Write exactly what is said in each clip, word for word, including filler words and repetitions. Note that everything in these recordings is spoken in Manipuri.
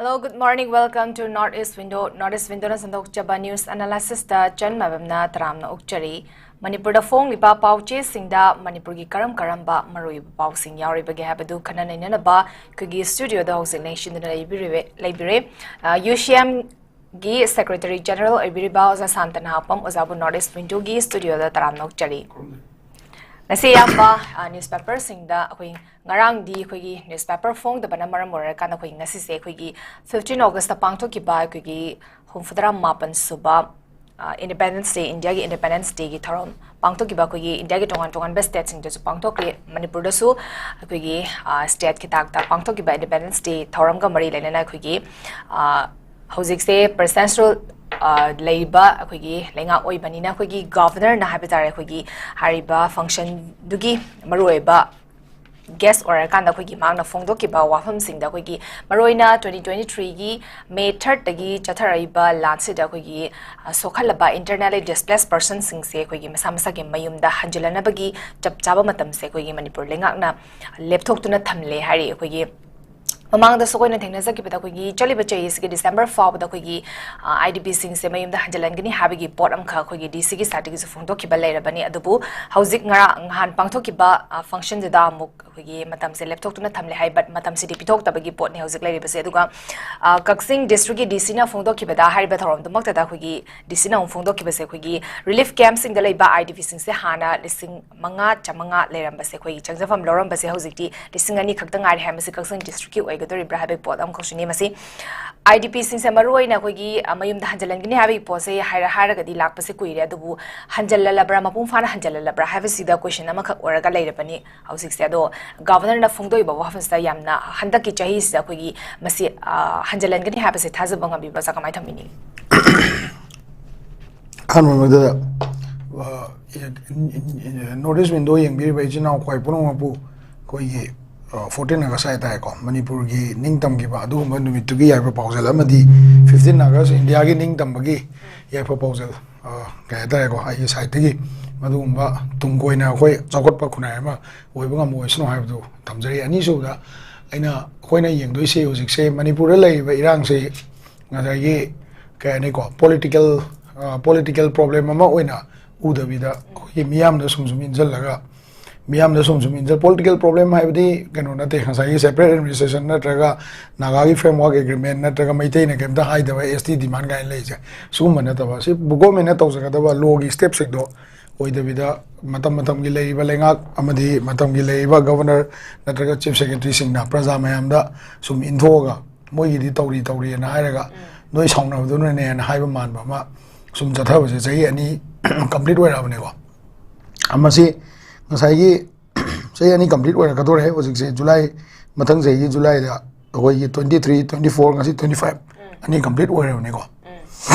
Hello, good morning. Welcome to North East Window. North East Windowꯅ ꯁꯟꯗꯣꯛꯆꯕ news analysisꯇ ꯆꯟ ꯃꯥꯏꯕꯝꯅ ꯇꯔꯥꯝꯅ ꯑꯣꯛꯆꯔꯤ꯫ ꯃꯅꯤꯄꯨꯔꯗ ꯐꯣꯡꯂꯤꯕ ꯄꯥꯎꯆꯦꯁꯤꯡꯗ ꯃꯅꯤꯄꯨꯔꯒꯤ ꯀꯔꯝ ꯀꯔꯝꯕ ꯃꯔꯨꯑꯣꯏꯕ ꯄꯥꯎꯁꯤꯡ ꯌꯥꯎꯔꯤꯕꯒꯦ ꯍꯥꯏꯕꯗꯨ ꯈꯟꯅ ꯅꯩꯅꯅꯕ ꯑꯩꯈꯣꯏꯒꯤ studioꯗ ꯍꯧꯖꯤꯛ ꯂꯦꯡꯁꯤꯟꯗꯨꯅ ꯂꯩꯕꯤꯔꯤꯕ-, ꯂꯩꯕꯤꯔꯦ꯫ ꯑ, UCMꯒꯤ secretary general ꯑꯣꯏꯕꯤꯔꯤꯕ ꯑꯣꯖꯥ ꯁꯥꯟꯇꯅ ꯍꯥꯄꯝ ꯑꯣꯖꯥꯕꯨ North East Windowꯒꯤ studioꯗ ꯇꯔꯥꯝꯅ ꯑꯣꯛꯆꯔꯤ꯫ ꯉꯁꯤ ꯑꯌꯥꯝꯕ, ꯑ, newspaperꯁꯤꯡꯗ ꯑꯩꯈꯣꯏ ꯉꯔꯥꯡꯗꯤ ꯑꯩꯈꯣꯏꯒꯤ newspaper ꯐꯣꯡꯗꯕꯅ ꯃꯔꯝ ꯑꯣꯏꯔꯀꯥꯟꯗ ꯑꯩꯈꯣꯏ ꯉꯁꯤꯁꯦ ꯑꯩꯈꯣꯏꯒꯤ fifteen Augustꯇ ꯄꯥꯡꯊꯣꯛꯈꯤꯕ ꯑꯩꯈꯣꯏꯒꯤ ꯍꯨꯝꯐꯨꯇꯔꯥ ꯃꯥꯄꯟ ꯁꯨꯕ, ꯑ, Independence Day, ꯏꯟꯗꯤꯌꯥꯒꯤ Independence Dayꯒꯤ ꯊꯧꯔꯝ ꯄꯥꯡꯊꯣꯛꯈꯤꯕ ꯑꯩꯈꯣꯏꯒꯤ ꯏꯟꯗꯤꯌꯥꯒꯤ ꯇꯣꯉꯥꯟ ꯇꯣꯉꯥꯟꯕ stateꯁꯤꯡꯗꯁꯨ ꯄꯥꯡꯊꯣꯛꯈ꯭ꯔꯦ꯫ ꯃꯅꯤꯄꯨꯔꯗꯁꯨ ꯑꯩꯈꯣꯏꯒꯤ, ꯑ, stateꯀꯤ ꯊꯥꯛꯇ ꯄꯥꯡꯊꯣꯛꯈꯤꯕ Independence Day ꯊꯧꯔꯝꯒ ꯃꯔꯤ ꯂꯩꯅꯅ ꯑꯩꯈꯣꯏꯒꯤ, ꯑ, ꯍꯧꯖꯤꯛꯁꯦ presidential, ꯑ, ꯂꯩꯔꯤꯕ ꯑꯩꯈꯣꯏꯒꯤ ꯂꯩꯉꯥꯛ ꯑꯣꯏꯕꯅꯤꯅ ꯑꯩꯈꯣꯏꯒꯤ governorꯅ ꯍꯥꯏꯕ ꯇꯥꯔꯦ, ꯑꯩꯈꯣꯏꯒꯤ ꯍꯥꯏꯔꯤꯕ functionꯗꯨꯒꯤ ꯃꯔꯨꯑꯣꯏꯕ guest ꯑꯣꯏꯔꯀꯥꯟꯗ ꯑꯩꯈꯣꯏꯒꯤ ꯃꯍꯥꯛꯅ ꯐꯣꯡꯗꯣꯛꯈꯤꯕ ꯋꯥꯐꯝꯁꯤꯡꯗ ꯑꯩꯈꯣꯏꯒꯤ ꯃꯔꯨꯑꯣꯏꯅ twenty twenty threeꯒꯤ May thirdꯇꯒꯤ ꯆꯠꯊꯔꯛꯏꯕ ꯂꯥꯟꯁꯤꯗ ꯑꯩꯈꯣꯏꯒꯤ, ꯑ, ꯁꯣꯛꯍꯜꯂꯕ internally displaced personꯁꯤꯡꯁꯦ ꯑꯩꯈꯣꯏꯒꯤ ꯃꯁꯥ ꯃꯁꯥꯒꯤ ꯃꯌꯨꯝꯗ ꯍꯟꯖꯤꯜꯂꯅꯕꯒꯤ ꯆꯞ ꯆꯥꯕ ꯃꯇꯝꯁꯦ ꯑꯩꯈꯣꯏꯒꯤ ꯃꯅꯤꯄꯨꯔ ꯂꯩꯉꯥꯛꯅ ꯂꯦꯞꯊꯣꯛꯇꯨꯅ ꯊꯝꯂꯦ ꯍꯥꯏꯔꯤ꯫ ꯑꯩꯈꯣꯏꯒꯤ ꯃꯃꯥꯡꯗꯁꯨ ꯑꯩꯈꯣꯏꯅ ꯊꯦꯡꯅꯖꯈꯤꯕꯗ ꯑꯩꯈꯣꯏꯒꯤ ꯆꯠꯂꯤꯕ ꯆꯍꯤ ꯑꯁꯤꯒꯤ December ꯐꯥꯎꯕꯗ ꯑꯩꯈꯣꯏꯒꯤ, ꯑ, IDPꯁꯤꯡꯁꯦ ꯃꯌꯨꯝꯗ ꯍꯟꯖꯤꯜꯍꯟꯒꯅꯤ ꯍꯥꯏꯕꯒꯤ ꯄꯣꯠ ꯑꯃꯈꯛ ꯑꯩꯈꯣꯏꯒꯤ DCꯒꯤ sideꯇꯒꯤꯁꯨ ꯐꯣꯡꯗꯣꯛꯈꯤꯕ ꯂꯩꯔꯕꯅꯤ꯫ ꯑꯗꯨꯕꯨ ꯍꯧꯖꯤꯛ ꯉꯔꯥꯡ ꯅꯍꯥꯟ ꯄꯥꯡꯊꯣꯛꯈꯤꯕ, ꯑ, functionꯗꯨꯗ ꯑꯃꯨꯛ ꯑꯩꯈꯣꯏꯒꯤ ꯃꯇꯝꯁꯦ ꯂꯦꯞꯊꯣꯛꯇꯨꯅ ꯊꯝꯂꯦ ꯍꯥꯏ, but ꯃꯇꯝꯁꯤꯗꯤ ꯄꯤꯊꯣꯛꯇꯕꯒꯤ ꯄꯣꯠꯅꯤ ꯍꯧꯖꯤꯛ ꯂꯩꯔꯤꯕꯁꯦ꯫ ꯑꯗꯨꯒ, ꯑ, ꯀꯛꯆꯤꯡ districtꯀꯤ DCꯅ ꯐꯣꯡꯗꯣꯛꯈꯤꯕꯗ ꯍꯥꯏꯔꯤꯕ ꯊꯧꯔꯝꯗꯨꯃꯛꯇꯗ ꯑꯩꯈꯣꯏꯒꯤ DCꯅ ꯑꯃꯨꯛ ꯐꯣꯡꯗꯣꯛꯈꯤꯕꯁꯦ ꯑꯩꯈꯣꯏꯒꯤ relief campꯁꯤꯡꯗ ꯂꯩꯕ IDPꯁꯤꯡꯁꯦ ꯍꯥꯟꯅ ꯂꯤꯁꯤꯡ ꯃꯉꯥ ꯆꯥꯃꯉꯥ ꯂꯩꯔꯝꯕꯁꯦ ꯑꯩꯈꯣꯏꯒꯤ ꯆꯪꯖꯐꯝ ꯂꯧꯔꯝꯕꯁꯦ ꯍꯧꯖꯤꯛꯇꯤ ꯂꯤꯁꯤꯡ ꯑꯅꯤ ꯈꯛꯇ ꯉꯥꯏꯔꯦ ꯍꯥꯏ꯫ ꯃꯁꯤ ꯀꯛꯆꯤꯡ districtꯀꯤ ꯑꯣꯏꯒꯗꯧꯔꯤꯕ꯭ꯔꯥ ꯍꯥꯏꯕꯒꯤ ꯄꯣꯠ ꯑꯃꯈꯛꯁꯨꯅꯤ꯫ ꯃꯁꯤ IDPꯁꯤꯡꯁꯦ ꯃꯔꯨꯑꯣꯏꯅ ꯑꯩꯈꯣꯏꯒꯤ, ꯑ, ꯃꯌꯨꯝꯗ ꯍꯟꯖꯤꯜꯍꯟꯒꯅꯤ ꯍꯥꯏꯕꯒꯤ ꯄꯣꯠꯁꯦ ꯍꯥꯏꯔ-, ꯍꯥꯏꯔꯒꯗꯤ ꯂꯥꯛꯄꯁꯦ ꯀꯨꯏꯔꯦ, ꯑꯗꯨꯕꯨ ꯍꯟꯖꯤꯜꯂꯜꯂꯕ꯭ꯔꯥ, ꯃꯄꯨꯡ ꯐꯥꯅ ꯍꯟꯖꯤꯜꯂꯜꯂꯕ꯭ꯔꯥ ꯍꯥꯏꯕꯁꯤꯗ question ꯑꯃꯈꯛ ꯑꯣꯏꯔꯒ ꯂꯩꯔꯕꯅꯤ ꯍꯧꯖꯤꯛꯁꯦ꯫ ꯑꯗꯣ governorꯅ ꯐꯣꯡꯗꯣꯛꯏꯕ ꯋꯥꯐꯝꯁꯤꯗ ꯌꯥꯝꯅ ꯍꯟꯗꯛꯀꯤ ꯆꯍꯤꯁꯤꯗ ꯑꯩꯈꯣꯏꯒꯤ ꯃꯁꯤ, ꯑ, ꯍꯟꯖꯤꯜꯍꯟꯒꯅꯤ ꯍꯥꯏꯕꯁꯦ ꯊꯥꯖꯕ ꯉꯝꯕꯤꯕ꯭ꯔꯥ? ꯀꯃꯥꯏꯅ ꯊꯝꯕꯤꯅꯤꯡꯉꯤ? ꯑꯍꯥꯟꯕ ꯃꯛꯇꯗ, ꯑ, North East Window ꯌꯦꯡꯕꯤꯔꯤꯕ ꯏꯆꯤꯟ ꯏꯅꯥꯎ ꯈ꯭ꯋꯥꯏ ꯄꯨꯝꯅꯃꯛꯄꯨ ꯑꯩꯈꯣꯏꯒꯤ, ꯑ, fourteen August ꯍꯥꯏꯇꯥꯔꯦꯀꯣ, ꯃꯅꯤꯄꯨꯔꯒꯤ ꯅꯤꯡꯇꯝꯈꯤꯕ ꯑꯗꯨꯒꯨꯝꯕ ꯅꯨꯃꯤꯠꯇꯨꯒꯤ ꯌꯥꯏꯐ ꯄꯥꯎꯖꯦꯜ ꯑꯃꯗꯤ fifteen August ꯏꯟꯗꯤꯌꯥꯒꯤ ꯅꯤꯡꯇꯝꯕꯒꯤ ꯌꯥꯏꯐ ꯄꯥꯎꯖꯦꯜ, ꯑ, ꯀꯩ ꯍꯥꯏꯇꯥꯔꯦꯀꯣ, ꯑꯩꯒꯤ sideꯇꯒꯤ ꯃꯗꯨꯒꯨꯝꯕ ꯇꯨꯡ ꯀꯣꯏꯅ ꯑꯩꯈꯣꯏ ꯆꯥꯎꯈꯠꯄ ꯈꯨꯟꯅꯥꯏ ꯑꯃ ꯑꯣꯏꯕ ꯉꯝꯕ ꯑꯣꯏꯁꯅꯨ ꯍꯥꯏꯕꯗꯨ ꯊꯝꯖꯔꯤ꯫ ꯑꯅꯤꯁꯨꯕꯗ, ꯑꯩꯅ ꯑꯩꯈꯣꯏꯅ ꯌꯦꯡꯗꯣꯏꯁꯦ ꯍꯧꯖꯤꯛꯁꯦ ꯃꯅꯤꯄꯨꯔꯗ ꯂꯩꯔꯤꯕ ꯏꯔꯥꯡꯁꯦ ꯉꯁꯥꯏꯒꯤ ꯀꯩ ꯍꯥꯏꯅꯤꯀꯣ, ꯄꯣꯂꯤꯇꯤꯀꯦꯜ ꯄꯣꯂꯤꯇꯤꯀꯦꯜ ꯄ꯭ꯔꯣꯕ꯭ꯂꯦꯝ ꯑꯃ ꯑꯣꯏꯅ ꯎꯗꯕꯤꯗ ꯑꯩꯈꯣꯏꯒꯤ ꯃꯤꯌꯥꯝꯗ ꯁꯨꯝ ꯁꯨꯝ ꯏꯟꯁꯤꯜꯂꯒ, ꯃꯤꯌꯥꯝꯗ ꯁꯨꯝ ꯁꯨꯝ ꯏꯟꯁꯤꯜ ꯄꯣꯂꯤꯇꯤꯀꯦꯜ ꯄ꯭ꯔꯣꯕ꯭ꯂꯦꯝ ꯍꯥꯏꯕꯗꯤ ꯀꯩꯅꯣ ꯅꯠꯇꯦ, ꯉꯁꯥꯏꯒꯤ ꯁꯦꯄꯔꯦꯠ ꯑꯦꯗꯃꯤꯅꯤꯁꯇ꯭ꯔꯦꯁꯟ ꯅꯠꯇ꯭ꯔꯒ ꯅꯥꯒꯥꯒꯤ ꯐ꯭ꯔꯦꯝꯋꯥꯔꯛ ꯑꯦꯒ꯭ꯔꯤꯃꯦꯟ ꯅꯠꯇ꯭ꯔꯒ ꯃꯩꯇꯩꯅ ꯀꯩꯝꯇ ꯍꯥꯏꯗꯕ ꯑꯦꯁ ꯇꯤ ꯗꯤꯃꯥꯟ ꯀꯥꯏꯅ ꯂꯩꯔꯤꯁꯦ, ꯁꯤꯒꯨꯝꯕ ꯅꯠꯇꯕ, ꯁꯤ ꯒꯣꯔꯃꯦꯟꯅ ꯇꯧꯖꯒꯗꯕ ꯂꯣꯒꯤ ꯁ꯭ꯇꯦꯞꯁꯤꯡꯗꯣ ꯑꯣꯏꯗꯕꯤꯗ, ꯃꯇꯝ ꯃꯇꯝꯒꯤ ꯂꯩꯔꯤꯕ ꯂꯩꯉꯥꯛ ꯑꯃꯗꯤ ꯃꯇꯝꯒꯤ ꯂꯩꯔꯤꯕ ꯒꯕꯔꯅꯔ ꯅꯠꯇ꯭ꯔꯒ ꯆꯤꯐ ꯁꯦꯀ꯭ꯔꯦꯇꯔꯤꯁꯤꯡꯅ ꯄ꯭ꯔꯖꯥ ꯃꯌꯥꯝꯗ ꯁꯨꯝ ꯏꯟꯊꯣꯛꯑꯒ, ꯃꯣꯏꯒꯤꯗꯤ ꯇꯧꯔꯤ ꯇꯧꯔꯤꯑꯅ ꯍꯥꯏꯔꯒ, ꯅꯣꯏ ꯁꯥꯎꯅꯕꯗꯨꯅꯅꯦꯅ ꯍꯥꯏꯕ ꯃꯥꯟꯕ ꯑꯃ ꯁꯨꯝ ꯆꯠꯊꯕꯁꯦ ꯆꯍꯤ ꯑꯅꯤ ꯀꯝꯄ꯭ꯂꯤꯠ ꯑꯣꯏꯔꯛꯑꯕꯅꯦꯀꯣ꯫ ꯃꯁꯤ ꯉꯁꯥꯏꯒꯤ ꯆꯍꯤ ꯑꯅꯤ ꯀꯝꯄ꯭ꯂꯤꯠ ꯑꯣꯏꯔꯛꯀꯗꯧꯔꯦ ꯍꯧꯖꯤꯛꯁꯦ, ꯖꯨꯂꯥꯏ, ꯃꯊꯪ ꯆꯍꯤꯒꯤ ꯖꯨꯂꯥꯏꯗ ꯑꯩꯈꯣꯏꯒꯤ ꯇ꯭ꯋꯦꯟꯇꯤ ꯊ꯭ꯔꯤ, ꯇ꯭ꯋꯦꯟꯇꯤ ꯐꯣꯔ, ꯉꯁꯤ ꯇ꯭ꯋꯦꯟꯇꯤ ꯐꯥꯏꯚ, ꯑꯅꯤ ꯀꯝꯄ꯭ꯂꯤꯠ ꯑꯣꯏꯔꯕꯅꯤꯀꯣ꯫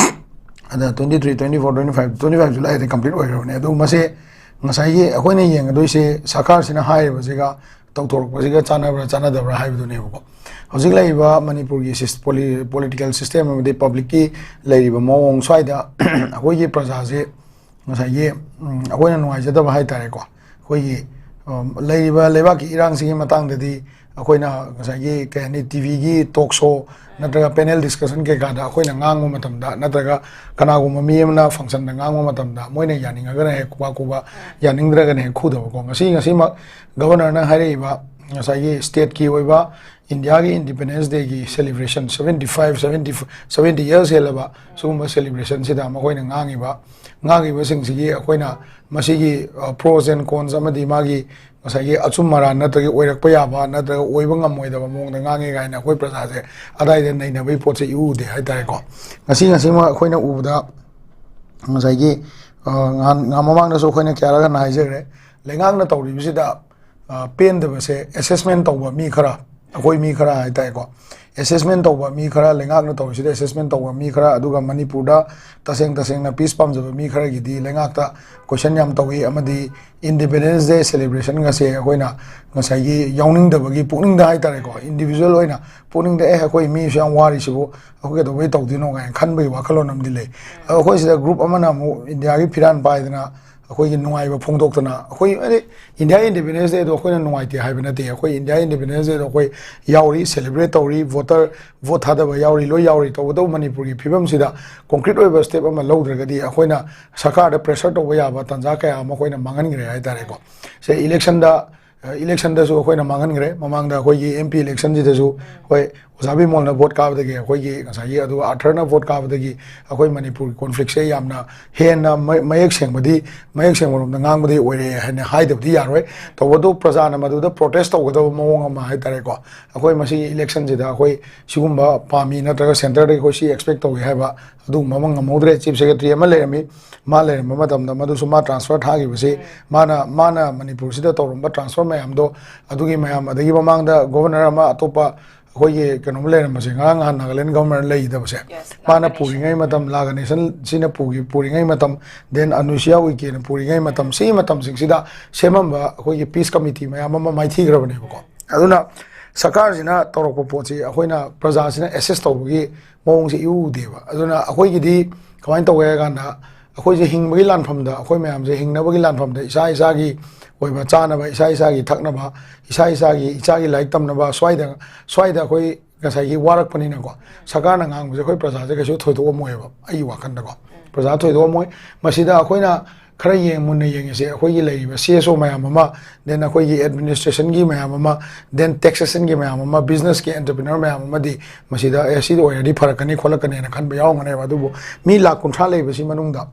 ꯑꯗ twenty three, twenty four, twenty five, twenty five ꯖꯨꯂꯥꯏꯗ ꯀꯝꯄ꯭ꯂꯤꯠ ꯑꯣꯏꯈ꯭ꯔꯕꯅꯦ꯫ ꯑꯗꯨ ꯃꯁꯦ ꯉꯁꯥꯏꯒꯤ ꯑꯩꯈꯣꯏꯅ ꯌꯦꯡꯒꯗꯣꯏꯁꯦ ꯁꯔꯀꯥꯔꯁꯤꯅ ꯍꯥꯏꯔꯤꯕꯁꯤꯒ ꯇꯧꯊꯣꯔꯛꯄꯁꯤꯒ ꯆꯥꯟꯅꯕ꯭ꯔꯥ ꯆꯥꯟꯅꯗꯕ꯭ꯔꯥ ꯍꯥꯏꯕꯗꯨꯅꯦꯕꯀꯣ꯫ ꯍꯧꯖꯤꯛ ꯂꯩꯔꯤꯕ ꯃꯅꯤꯄꯨꯔꯒꯤ ꯁꯤꯁ-, ꯄꯣꯂꯤ-, ꯄꯣꯂꯤꯇꯤꯀꯦꯜ ꯁꯤꯁꯇꯦꯝ ꯑꯃꯗꯤ ꯄꯕ꯭ꯂꯤꯛꯀꯤ ꯂꯩꯔꯤꯕ ꯃꯑꯣꯡ ꯁ꯭ꯋꯥꯏꯗ ꯑꯩꯈꯣꯏꯒꯤ ꯄ꯭ꯔꯖꯥꯁꯦ ꯉꯁꯥꯏꯒꯤ, ꯎꯝ, ꯑꯩꯈꯣꯏꯅ ꯅꯨꯡꯉꯥꯏꯖꯗꯕ ꯍꯥꯏ ꯇꯥꯔꯦꯀꯣ, ꯑꯩꯈꯣꯏꯒꯤ, ꯎꯝ, ꯂꯩꯔꯤꯕ ꯂꯩꯕꯥꯛꯀꯤ ꯏꯔꯥꯡꯁꯤꯒꯤ ꯃꯇꯥꯡꯗꯗꯤ ꯑꯩꯈꯣꯏꯅ ꯉꯁꯥꯏꯒꯤ ꯀꯩ ꯍꯥꯏꯅꯤ, ꯇꯤ ꯚꯤꯒꯤ ꯇꯣꯛ ꯁꯣ ꯅꯠꯇ꯭ꯔꯒ ꯄꯦꯅꯦꯜ ꯗꯤꯁꯀꯁꯟ ꯀꯩꯀꯥꯗ ꯑꯩꯈꯣꯏꯅ ꯉꯥꯡꯕ ꯃꯇꯝꯗ ꯅꯠꯇ꯭ꯔꯒ ꯀꯅꯥꯒꯨꯝꯕ ꯃꯤ ꯑꯃꯅ ꯐꯪꯁꯟꯗ ꯉꯥꯡꯕ ꯃꯇꯝꯗ ꯃꯣꯏꯅ ꯌꯥꯅꯤꯡꯉꯒꯅ ꯍꯦꯛ ꯈꯨꯕꯥꯛ ꯈꯨꯕ, ꯌꯥꯅꯤꯡꯗ꯭ꯔꯒꯅ ꯍꯦꯛ ꯈꯨꯗꯕꯀꯣ꯫ ꯉꯁꯤ, ꯉꯁꯤꯃꯛ ꯒꯕꯔꯅꯔꯅ ꯍꯥꯏꯔꯛꯏꯕ ꯉꯁꯥꯏꯒꯤ ꯁ꯭ꯇꯦꯠꯀꯤ ꯑꯣꯏꯕ ꯏꯟꯗꯤꯌꯥꯒꯤ ꯏꯟꯗꯤꯄꯦꯟꯗꯦꯟꯁ ꯗꯦꯒꯤ celebration, seventy five, seventy, seventy years ꯍꯦꯜꯂꯕ ꯁꯤꯒꯨꯝꯕ ꯁꯦꯂꯦꯕ꯭ꯔꯦꯁꯟꯁꯤꯗ ꯃꯈꯣꯏꯅ ꯉꯥꯡꯉꯤꯕ, ꯉꯥꯡꯉꯤꯕꯁꯤꯡꯁꯤꯒꯤ ꯑꯩꯈꯣꯏꯅ ꯃꯁꯤꯒꯤ, ꯑ, pros and cons ꯑꯃꯗꯤ ꯃꯥꯒꯤ ꯉꯁꯥꯏꯒꯤ ꯑꯆꯨꯝ ꯑꯔꯥꯟ ꯅꯠꯇ꯭ꯔꯒ ꯑꯣꯏꯔꯛꯄ ꯌꯥꯕ ꯅꯠꯇ꯭ꯔꯒ ꯑꯣꯏꯕ ꯉꯝꯃꯣꯏꯗꯕ ꯃꯑꯣꯡꯗ ꯉꯥꯡꯉꯦ ꯀꯥꯏꯅ ꯑꯩꯈꯣꯏ ꯄ꯭ꯔꯖꯥꯁꯦ ꯑꯗꯥꯏꯗ ꯅꯩꯅꯕꯒꯤ ꯄꯣꯠꯁꯦ ꯏꯎ ꯎꯗꯦ ꯍꯥꯏꯇꯥꯔꯦꯀꯣ꯫ ꯉꯁꯤ, ꯉꯁꯤꯃꯛ ꯑꯩꯈꯣꯏꯅ ꯎꯕꯗ ꯉꯁꯥꯏꯒꯤ, ꯑ, ꯉꯍꯥꯟ, ꯉꯍꯥꯟ ꯃꯃꯥꯡꯗꯁꯨ ꯑꯩꯈꯣꯏꯅ ꯀꯌꯥꯔꯛ ꯍꯟꯅ ꯍꯥꯏꯖꯈ꯭ꯔꯦ, ꯂꯩꯉꯥꯛꯅ ꯇꯧꯔꯤꯕꯁꯤꯗ, ꯑ, ꯄꯦꯟꯗꯕꯁꯦ ꯑꯦꯁꯦꯁꯃꯦꯟ ꯇꯧꯕ ꯃꯤ ꯈꯔ, ꯑꯩꯈꯣꯏ ꯃꯤ ꯈꯔ ꯍꯥꯏꯇꯥꯔꯦꯀꯣ, ꯑꯦꯁꯦꯁꯃꯦꯟ ꯇꯧꯕ ꯃꯤ ꯈꯔ, ꯂꯩꯉꯥꯛꯅ ꯇꯧꯔꯤꯁꯤꯗ ꯑꯦꯁꯦꯁꯃꯦꯟ ꯇꯧꯕ ꯃꯤ ꯈꯔ, ꯑꯗꯨꯒ ꯃꯅꯤꯄꯨꯔꯗ ꯇꯁꯦꯡ ꯇꯁꯦꯡꯅ ꯄꯤꯁ ꯄꯥꯝꯖꯕ ꯃꯤ ꯈꯔꯒꯤꯗꯤ ꯂꯩꯉꯥꯛꯇ ꯀꯣꯏꯁꯟ ꯌꯥꯝ ꯇꯧꯏ, ꯑꯃꯗꯤ ꯏꯟꯗꯤꯄꯦꯟꯗꯦꯟꯁ ꯗꯦ ꯁꯦꯂꯦꯕ꯭ꯔꯦꯁꯟꯒꯁꯦ ꯑꯩꯈꯣꯏꯅ ꯉꯁꯥꯏꯒꯤ ꯌꯥꯎꯅꯤꯡꯗꯕꯒꯤ ꯄꯨꯛꯅꯤꯡꯗ ꯍꯥꯏꯇꯥꯔꯦꯀꯣ, ꯏꯟꯗꯤꯕꯤꯖꯨꯋꯦꯜ ꯑꯣꯏꯅ ꯄꯨꯛꯅꯤꯡꯗ, "ꯑꯦ, ꯑꯩꯈꯣꯏ ꯃꯤꯁꯨ ꯌꯥꯝ ꯋꯥꯔꯤꯁꯤꯕꯨ ꯑꯩꯈꯣꯏ ꯀꯩꯗꯧꯕꯩ ꯇꯧꯗꯣꯏꯅꯣ?" ꯀꯥꯏꯅ ꯈꯟꯕꯒꯤ ꯋꯥꯈꯜꯂꯣꯟ ꯑꯃꯗꯤ ꯂꯩ꯫ ꯑꯗꯣ ꯑꯩꯈꯣꯏ ꯁꯤꯗ ꯒ꯭ꯔꯨꯞ ꯑꯃꯅ ꯑꯃꯨꯛ ꯏꯟꯗꯤꯌꯥꯒꯤ ꯐꯤꯔꯥꯟ ꯄꯥꯏꯗꯅ ꯑꯩꯈꯣꯏꯒꯤ ꯅꯨꯡꯉꯥꯏꯕ ꯐꯣꯡꯗꯣꯛꯇꯅ, ꯑꯩꯈꯣꯏ ꯍꯥꯏꯗꯤ ꯏꯟꯗꯤꯌꯥ ꯏꯟꯗꯤꯄꯦꯟꯗꯦꯟꯁ ꯗꯦꯗꯣ ꯑꯩꯈꯣꯏꯅ ꯅꯨꯡꯉꯥꯏꯇꯦ ꯍꯥꯏꯕ ꯅꯠꯇꯦ꯫ ꯑꯩꯈꯣꯏ ꯏꯟꯗꯤꯌꯥ ꯏꯟꯗꯤꯄꯦꯟꯗꯦꯟꯁ ꯗꯦꯗꯣ ꯑꯩꯈꯣꯏ ꯌꯥꯎꯔꯤ, ꯁꯦꯂꯦꯕ꯭ꯔꯦꯠ ꯇꯧꯔꯤ, ꯚꯣꯇꯔ ꯚꯣꯠ ꯊꯥꯗꯕ ꯌꯥꯎꯔꯤ, ꯂꯣꯏ ꯌꯥꯎꯔꯤ꯫ ꯇꯧꯕꯇꯕꯨ ꯃꯅꯤꯄꯨꯔꯒꯤ ꯐꯤꯕꯝꯁꯤꯗ ꯀꯣꯟꯀ꯭ꯔꯤꯠ ꯑꯣꯏꯕ ꯁ꯭ꯇꯦꯞ ꯑꯃ ꯂꯧꯗ꯭ꯔꯒꯗꯤ ꯑꯩꯈꯣꯏꯅ ꯁꯔꯀꯥꯔꯗ ꯄ꯭ꯔꯦꯁꯔ ꯇꯧꯕ ꯌꯥꯕ ꯇꯥꯟꯖꯥ ꯀꯌꯥ ꯑꯃ ꯑꯩꯈꯣꯏꯅ ꯃꯥꯡꯍꯟꯈ꯭ꯔꯦ ꯍꯥꯏꯇꯥꯔꯦꯀꯣ꯫ ꯁꯦ ꯏꯂꯦꯛꯁꯟꯗ, ꯏꯂꯦꯛꯁꯟꯗꯁꯨ ꯑꯩꯈꯣꯏꯅ ꯃꯥꯡꯍꯟꯈ꯭ꯔꯦ꯫ ꯃꯃꯥꯡꯗ ꯑꯩꯈꯣꯏꯒꯤ ꯑꯦꯝ ꯄꯤ ꯏꯂꯦꯛꯁꯟꯁꯤꯗꯁꯨ, ꯍꯣꯏ, ꯑꯣꯖꯥ ꯕꯤꯃꯣꯜꯅ ꯚꯣꯠ ꯀꯥꯕꯗꯒꯤ, ꯑꯩꯈꯣꯏꯒꯤ ꯉꯁꯥꯏꯒꯤ, ꯑꯗꯨꯒ ꯑꯥꯔꯊꯔꯅ ꯚꯣꯠ ꯀꯥꯕꯗꯒꯤ ꯑꯩꯈꯣꯏ ꯃꯅꯤꯄꯨꯔꯒꯤ ꯀꯣꯟꯐ꯭ꯂꯤꯛꯁꯦ ꯌꯥꯝꯅ ꯍꯦꯟꯅ ꯃ-, ꯃꯌꯦꯛ ꯁꯦꯡꯕꯗꯤ, ꯃꯌꯦꯛ ꯁꯦꯡꯕꯔꯣꯝꯗ ꯉꯥꯡꯕꯗꯤ ꯑꯣꯏꯔꯦ ꯍꯥꯏꯅ ꯍꯥꯏꯗꯕꯗꯤ ꯌꯥꯔꯣꯏ꯫ ꯇꯧꯕꯇꯕꯨ ꯄ꯭ꯔꯖꯥꯅ ꯃꯗꯨꯗ ꯄ꯭ꯔꯣꯇꯦꯁ ꯇꯧꯒꯗꯕ ꯃꯑꯣꯡ ꯑꯃ ꯍꯥꯏꯇꯥꯔꯦꯀꯣ꯫ ꯑꯩꯈꯣꯏ ꯃꯁꯤꯒꯤ ꯏꯂꯦꯛꯁꯟꯁꯤꯗ ꯑꯩꯈꯣꯏ ꯁꯤꯒꯨꯝꯕ ꯄꯥꯝꯃꯤ, ꯅꯠꯇ꯭ꯔꯒ ꯁꯦꯟꯇꯔꯗꯒꯤ ꯑꯩꯈꯣꯏ ꯁꯤ ꯑꯦꯛꯁꯄꯦꯛ ꯇꯧꯏ ꯍꯥꯏꯕ ꯑꯗꯨꯒꯨꯝꯕ ꯑꯃ ꯉꯝꯍꯧꯗ꯭ꯔꯦ꯫ ꯆꯤꯐ ꯁꯦꯀ꯭ꯔꯦꯇꯔꯤ ꯑꯃ ꯂꯩꯔꯝꯃꯤ, ꯃꯥ ꯂꯩꯔꯝꯕ ꯃꯇꯝꯗ ꯃꯗꯨꯁꯨ ꯃꯥ ꯇ꯭ꯔꯥꯟꯁꯐꯔ ꯊꯥꯈꯤꯕꯁꯤ, ꯃꯥꯅ, ꯃꯥꯅ ꯃꯅꯤꯄꯨꯔꯁꯤꯗ ꯇꯧꯔꯝꯕ ꯇ꯭ꯔꯥꯟꯁꯐꯔ ꯃꯌꯥꯝꯗꯣ, ꯑꯗꯨꯒꯤ ꯃꯌꯥꯝ, ꯑꯗꯒꯤ ꯃꯃꯥꯡꯗ ꯒꯣꯚꯔꯅꯔ ꯑꯃ ꯑꯇꯣꯞꯄ ꯑꯩꯈꯣꯏꯒꯤ ꯀꯩꯅꯣꯝ ꯂꯩꯔꯝꯕꯁꯦ, ꯉꯔꯥꯡ ꯅꯍꯥꯟ ꯅꯥꯒꯥꯂꯦꯟ ꯒꯣꯚꯔꯅꯔ ꯂꯩꯈꯤꯗꯕꯁꯦ, Yes, ꯃꯥꯅ ꯂꯥꯛꯀꯅꯤ꯫ ꯄꯨꯔꯤꯉꯩ ꯃꯇꯝ, ꯂꯥꯒꯅꯦꯁꯟ ꯁꯤꯅ ꯄꯨꯈꯤ-, ꯄꯨꯔꯤꯉꯩ ꯃꯇꯝ, ꯗꯦꯟ ꯑꯅꯨꯁꯤꯌꯥ ꯎꯏꯀꯦꯅ ꯄꯨꯔꯤꯉꯩ ꯃꯇꯝ, ꯁꯤꯒꯤ ꯃꯇꯝꯁꯤꯡꯁꯤꯗ ꯁꯦꯝꯃꯝꯕ ꯑꯩꯈꯣꯏꯒꯤ ꯄꯤꯁ ꯀꯃꯤꯇꯤ ꯃꯌꯥꯝ ꯑꯃ ꯃꯥꯏꯊꯤꯈ꯭ꯔꯕꯅꯦꯕꯀꯣ꯫ ꯑꯗꯨꯅ ꯁꯔꯀꯥꯔꯁꯤꯅ ꯇꯧꯔꯛꯄ ꯄꯣꯠꯁꯤ ꯑꯩꯈꯣꯏꯅ ꯄ꯭ꯔꯖꯥꯁꯤꯅ ꯑꯦꯁꯦꯁ ꯇꯧꯕꯒꯤ ꯃꯑꯣꯡꯁꯦ ꯏꯎ ꯎꯗꯦꯕ꯫ ꯑꯗꯨꯅ ꯑꯩꯈꯣꯏꯒꯤꯗꯤ ꯀꯃꯥꯏꯅ ꯇꯧꯒꯦ ꯍꯥꯏ ꯀꯥꯟꯗ, ꯑꯩꯈꯣꯏꯁꯦ ꯍꯤꯡꯕꯒꯤ ꯂꯥꯟꯐꯝꯗ, ꯑꯩꯈꯣꯏ ꯃꯌꯥꯝꯁꯦ ꯍꯤꯡꯅꯕꯒꯤ ꯂꯥꯟꯐꯝꯗ ꯏꯁꯥ ꯏꯁꯥꯒꯤ ꯑꯣꯏꯕ ꯆꯥꯅꯕ, ꯏꯁꯥ ꯏꯁꯥꯒꯤ ꯊꯛꯅꯕ, ꯏꯁꯥ ꯏꯁꯥꯒꯤ, ꯏꯆꯥꯒꯤ ꯂꯥꯏꯔꯤꯛ ꯇꯝꯅꯕ, ꯁ꯭ꯋꯥꯏꯗ, ꯁ꯭ꯋꯥꯏꯗ ꯑꯩꯈꯣꯏ ꯉꯁꯥꯏꯒꯤ ꯋꯥꯔꯛꯄꯅꯤꯅꯀꯣ, ꯁꯔꯀꯥꯔꯅ ꯉꯥꯡꯕꯁꯦ ꯑꯩꯈꯣꯏ ꯄ꯭ꯔꯖꯥꯁꯦ ꯀꯩꯁꯨ ꯊꯣꯏꯗꯣꯛꯑꯝꯃꯣꯏꯕ, ꯑꯩꯒꯤ ꯋꯥꯈꯜꯗꯀꯣ꯫ ꯄ꯭ꯔꯖꯥ ꯊꯣꯏꯗꯣꯛꯑꯝꯃꯣꯏ꯫ ꯃꯁꯤꯗ ꯑꯩꯈꯣꯏꯅ ꯈꯔ ꯌꯦꯡ-, ꯃꯨꯟꯅ ꯌꯦꯡꯉꯤꯁꯦ, ꯑꯩꯈꯣꯏꯒꯤ ꯂꯩꯔꯤꯕ ꯁꯤ ꯑꯦꯁ ꯑꯣ ꯃꯌꯥꯝ ꯑꯃ, ꯗꯦꯟ ꯑꯩꯈꯣꯏꯒꯤ ꯑꯦꯗꯃꯤꯅꯤꯁꯇ꯭ꯔꯦꯁꯟꯒꯤ ꯃꯌꯥꯝ ꯑꯃ, ꯗꯦꯟ ꯇꯦꯛꯁꯦꯁꯟꯒꯤ ꯃꯌꯥꯝ ꯑꯃ, ꯕꯤꯖꯤꯅꯦꯁꯀꯤ ꯑꯦꯟꯇꯔꯄ꯭ꯔꯤꯅꯔ ꯃꯌꯥꯝ ꯑꯃꯗꯤ ꯃꯁꯤꯗ, "ꯑꯦ, ꯁꯤꯗ ꯑꯣꯏꯔꯗꯤ ꯐꯔꯛꯀꯅꯤ, ꯈꯣꯠꯂꯛꯀꯅꯤꯅ" ꯈꯟꯕ ꯌꯥꯎꯔꯝꯒꯅꯦꯕ꯫ ꯑꯗꯨꯕꯨ ꯃꯤ ꯂꯥꯈ ꯀꯨꯟꯊ꯭ꯔꯥ ꯂꯩꯕꯁꯤ ꯃꯅꯨꯡꯗ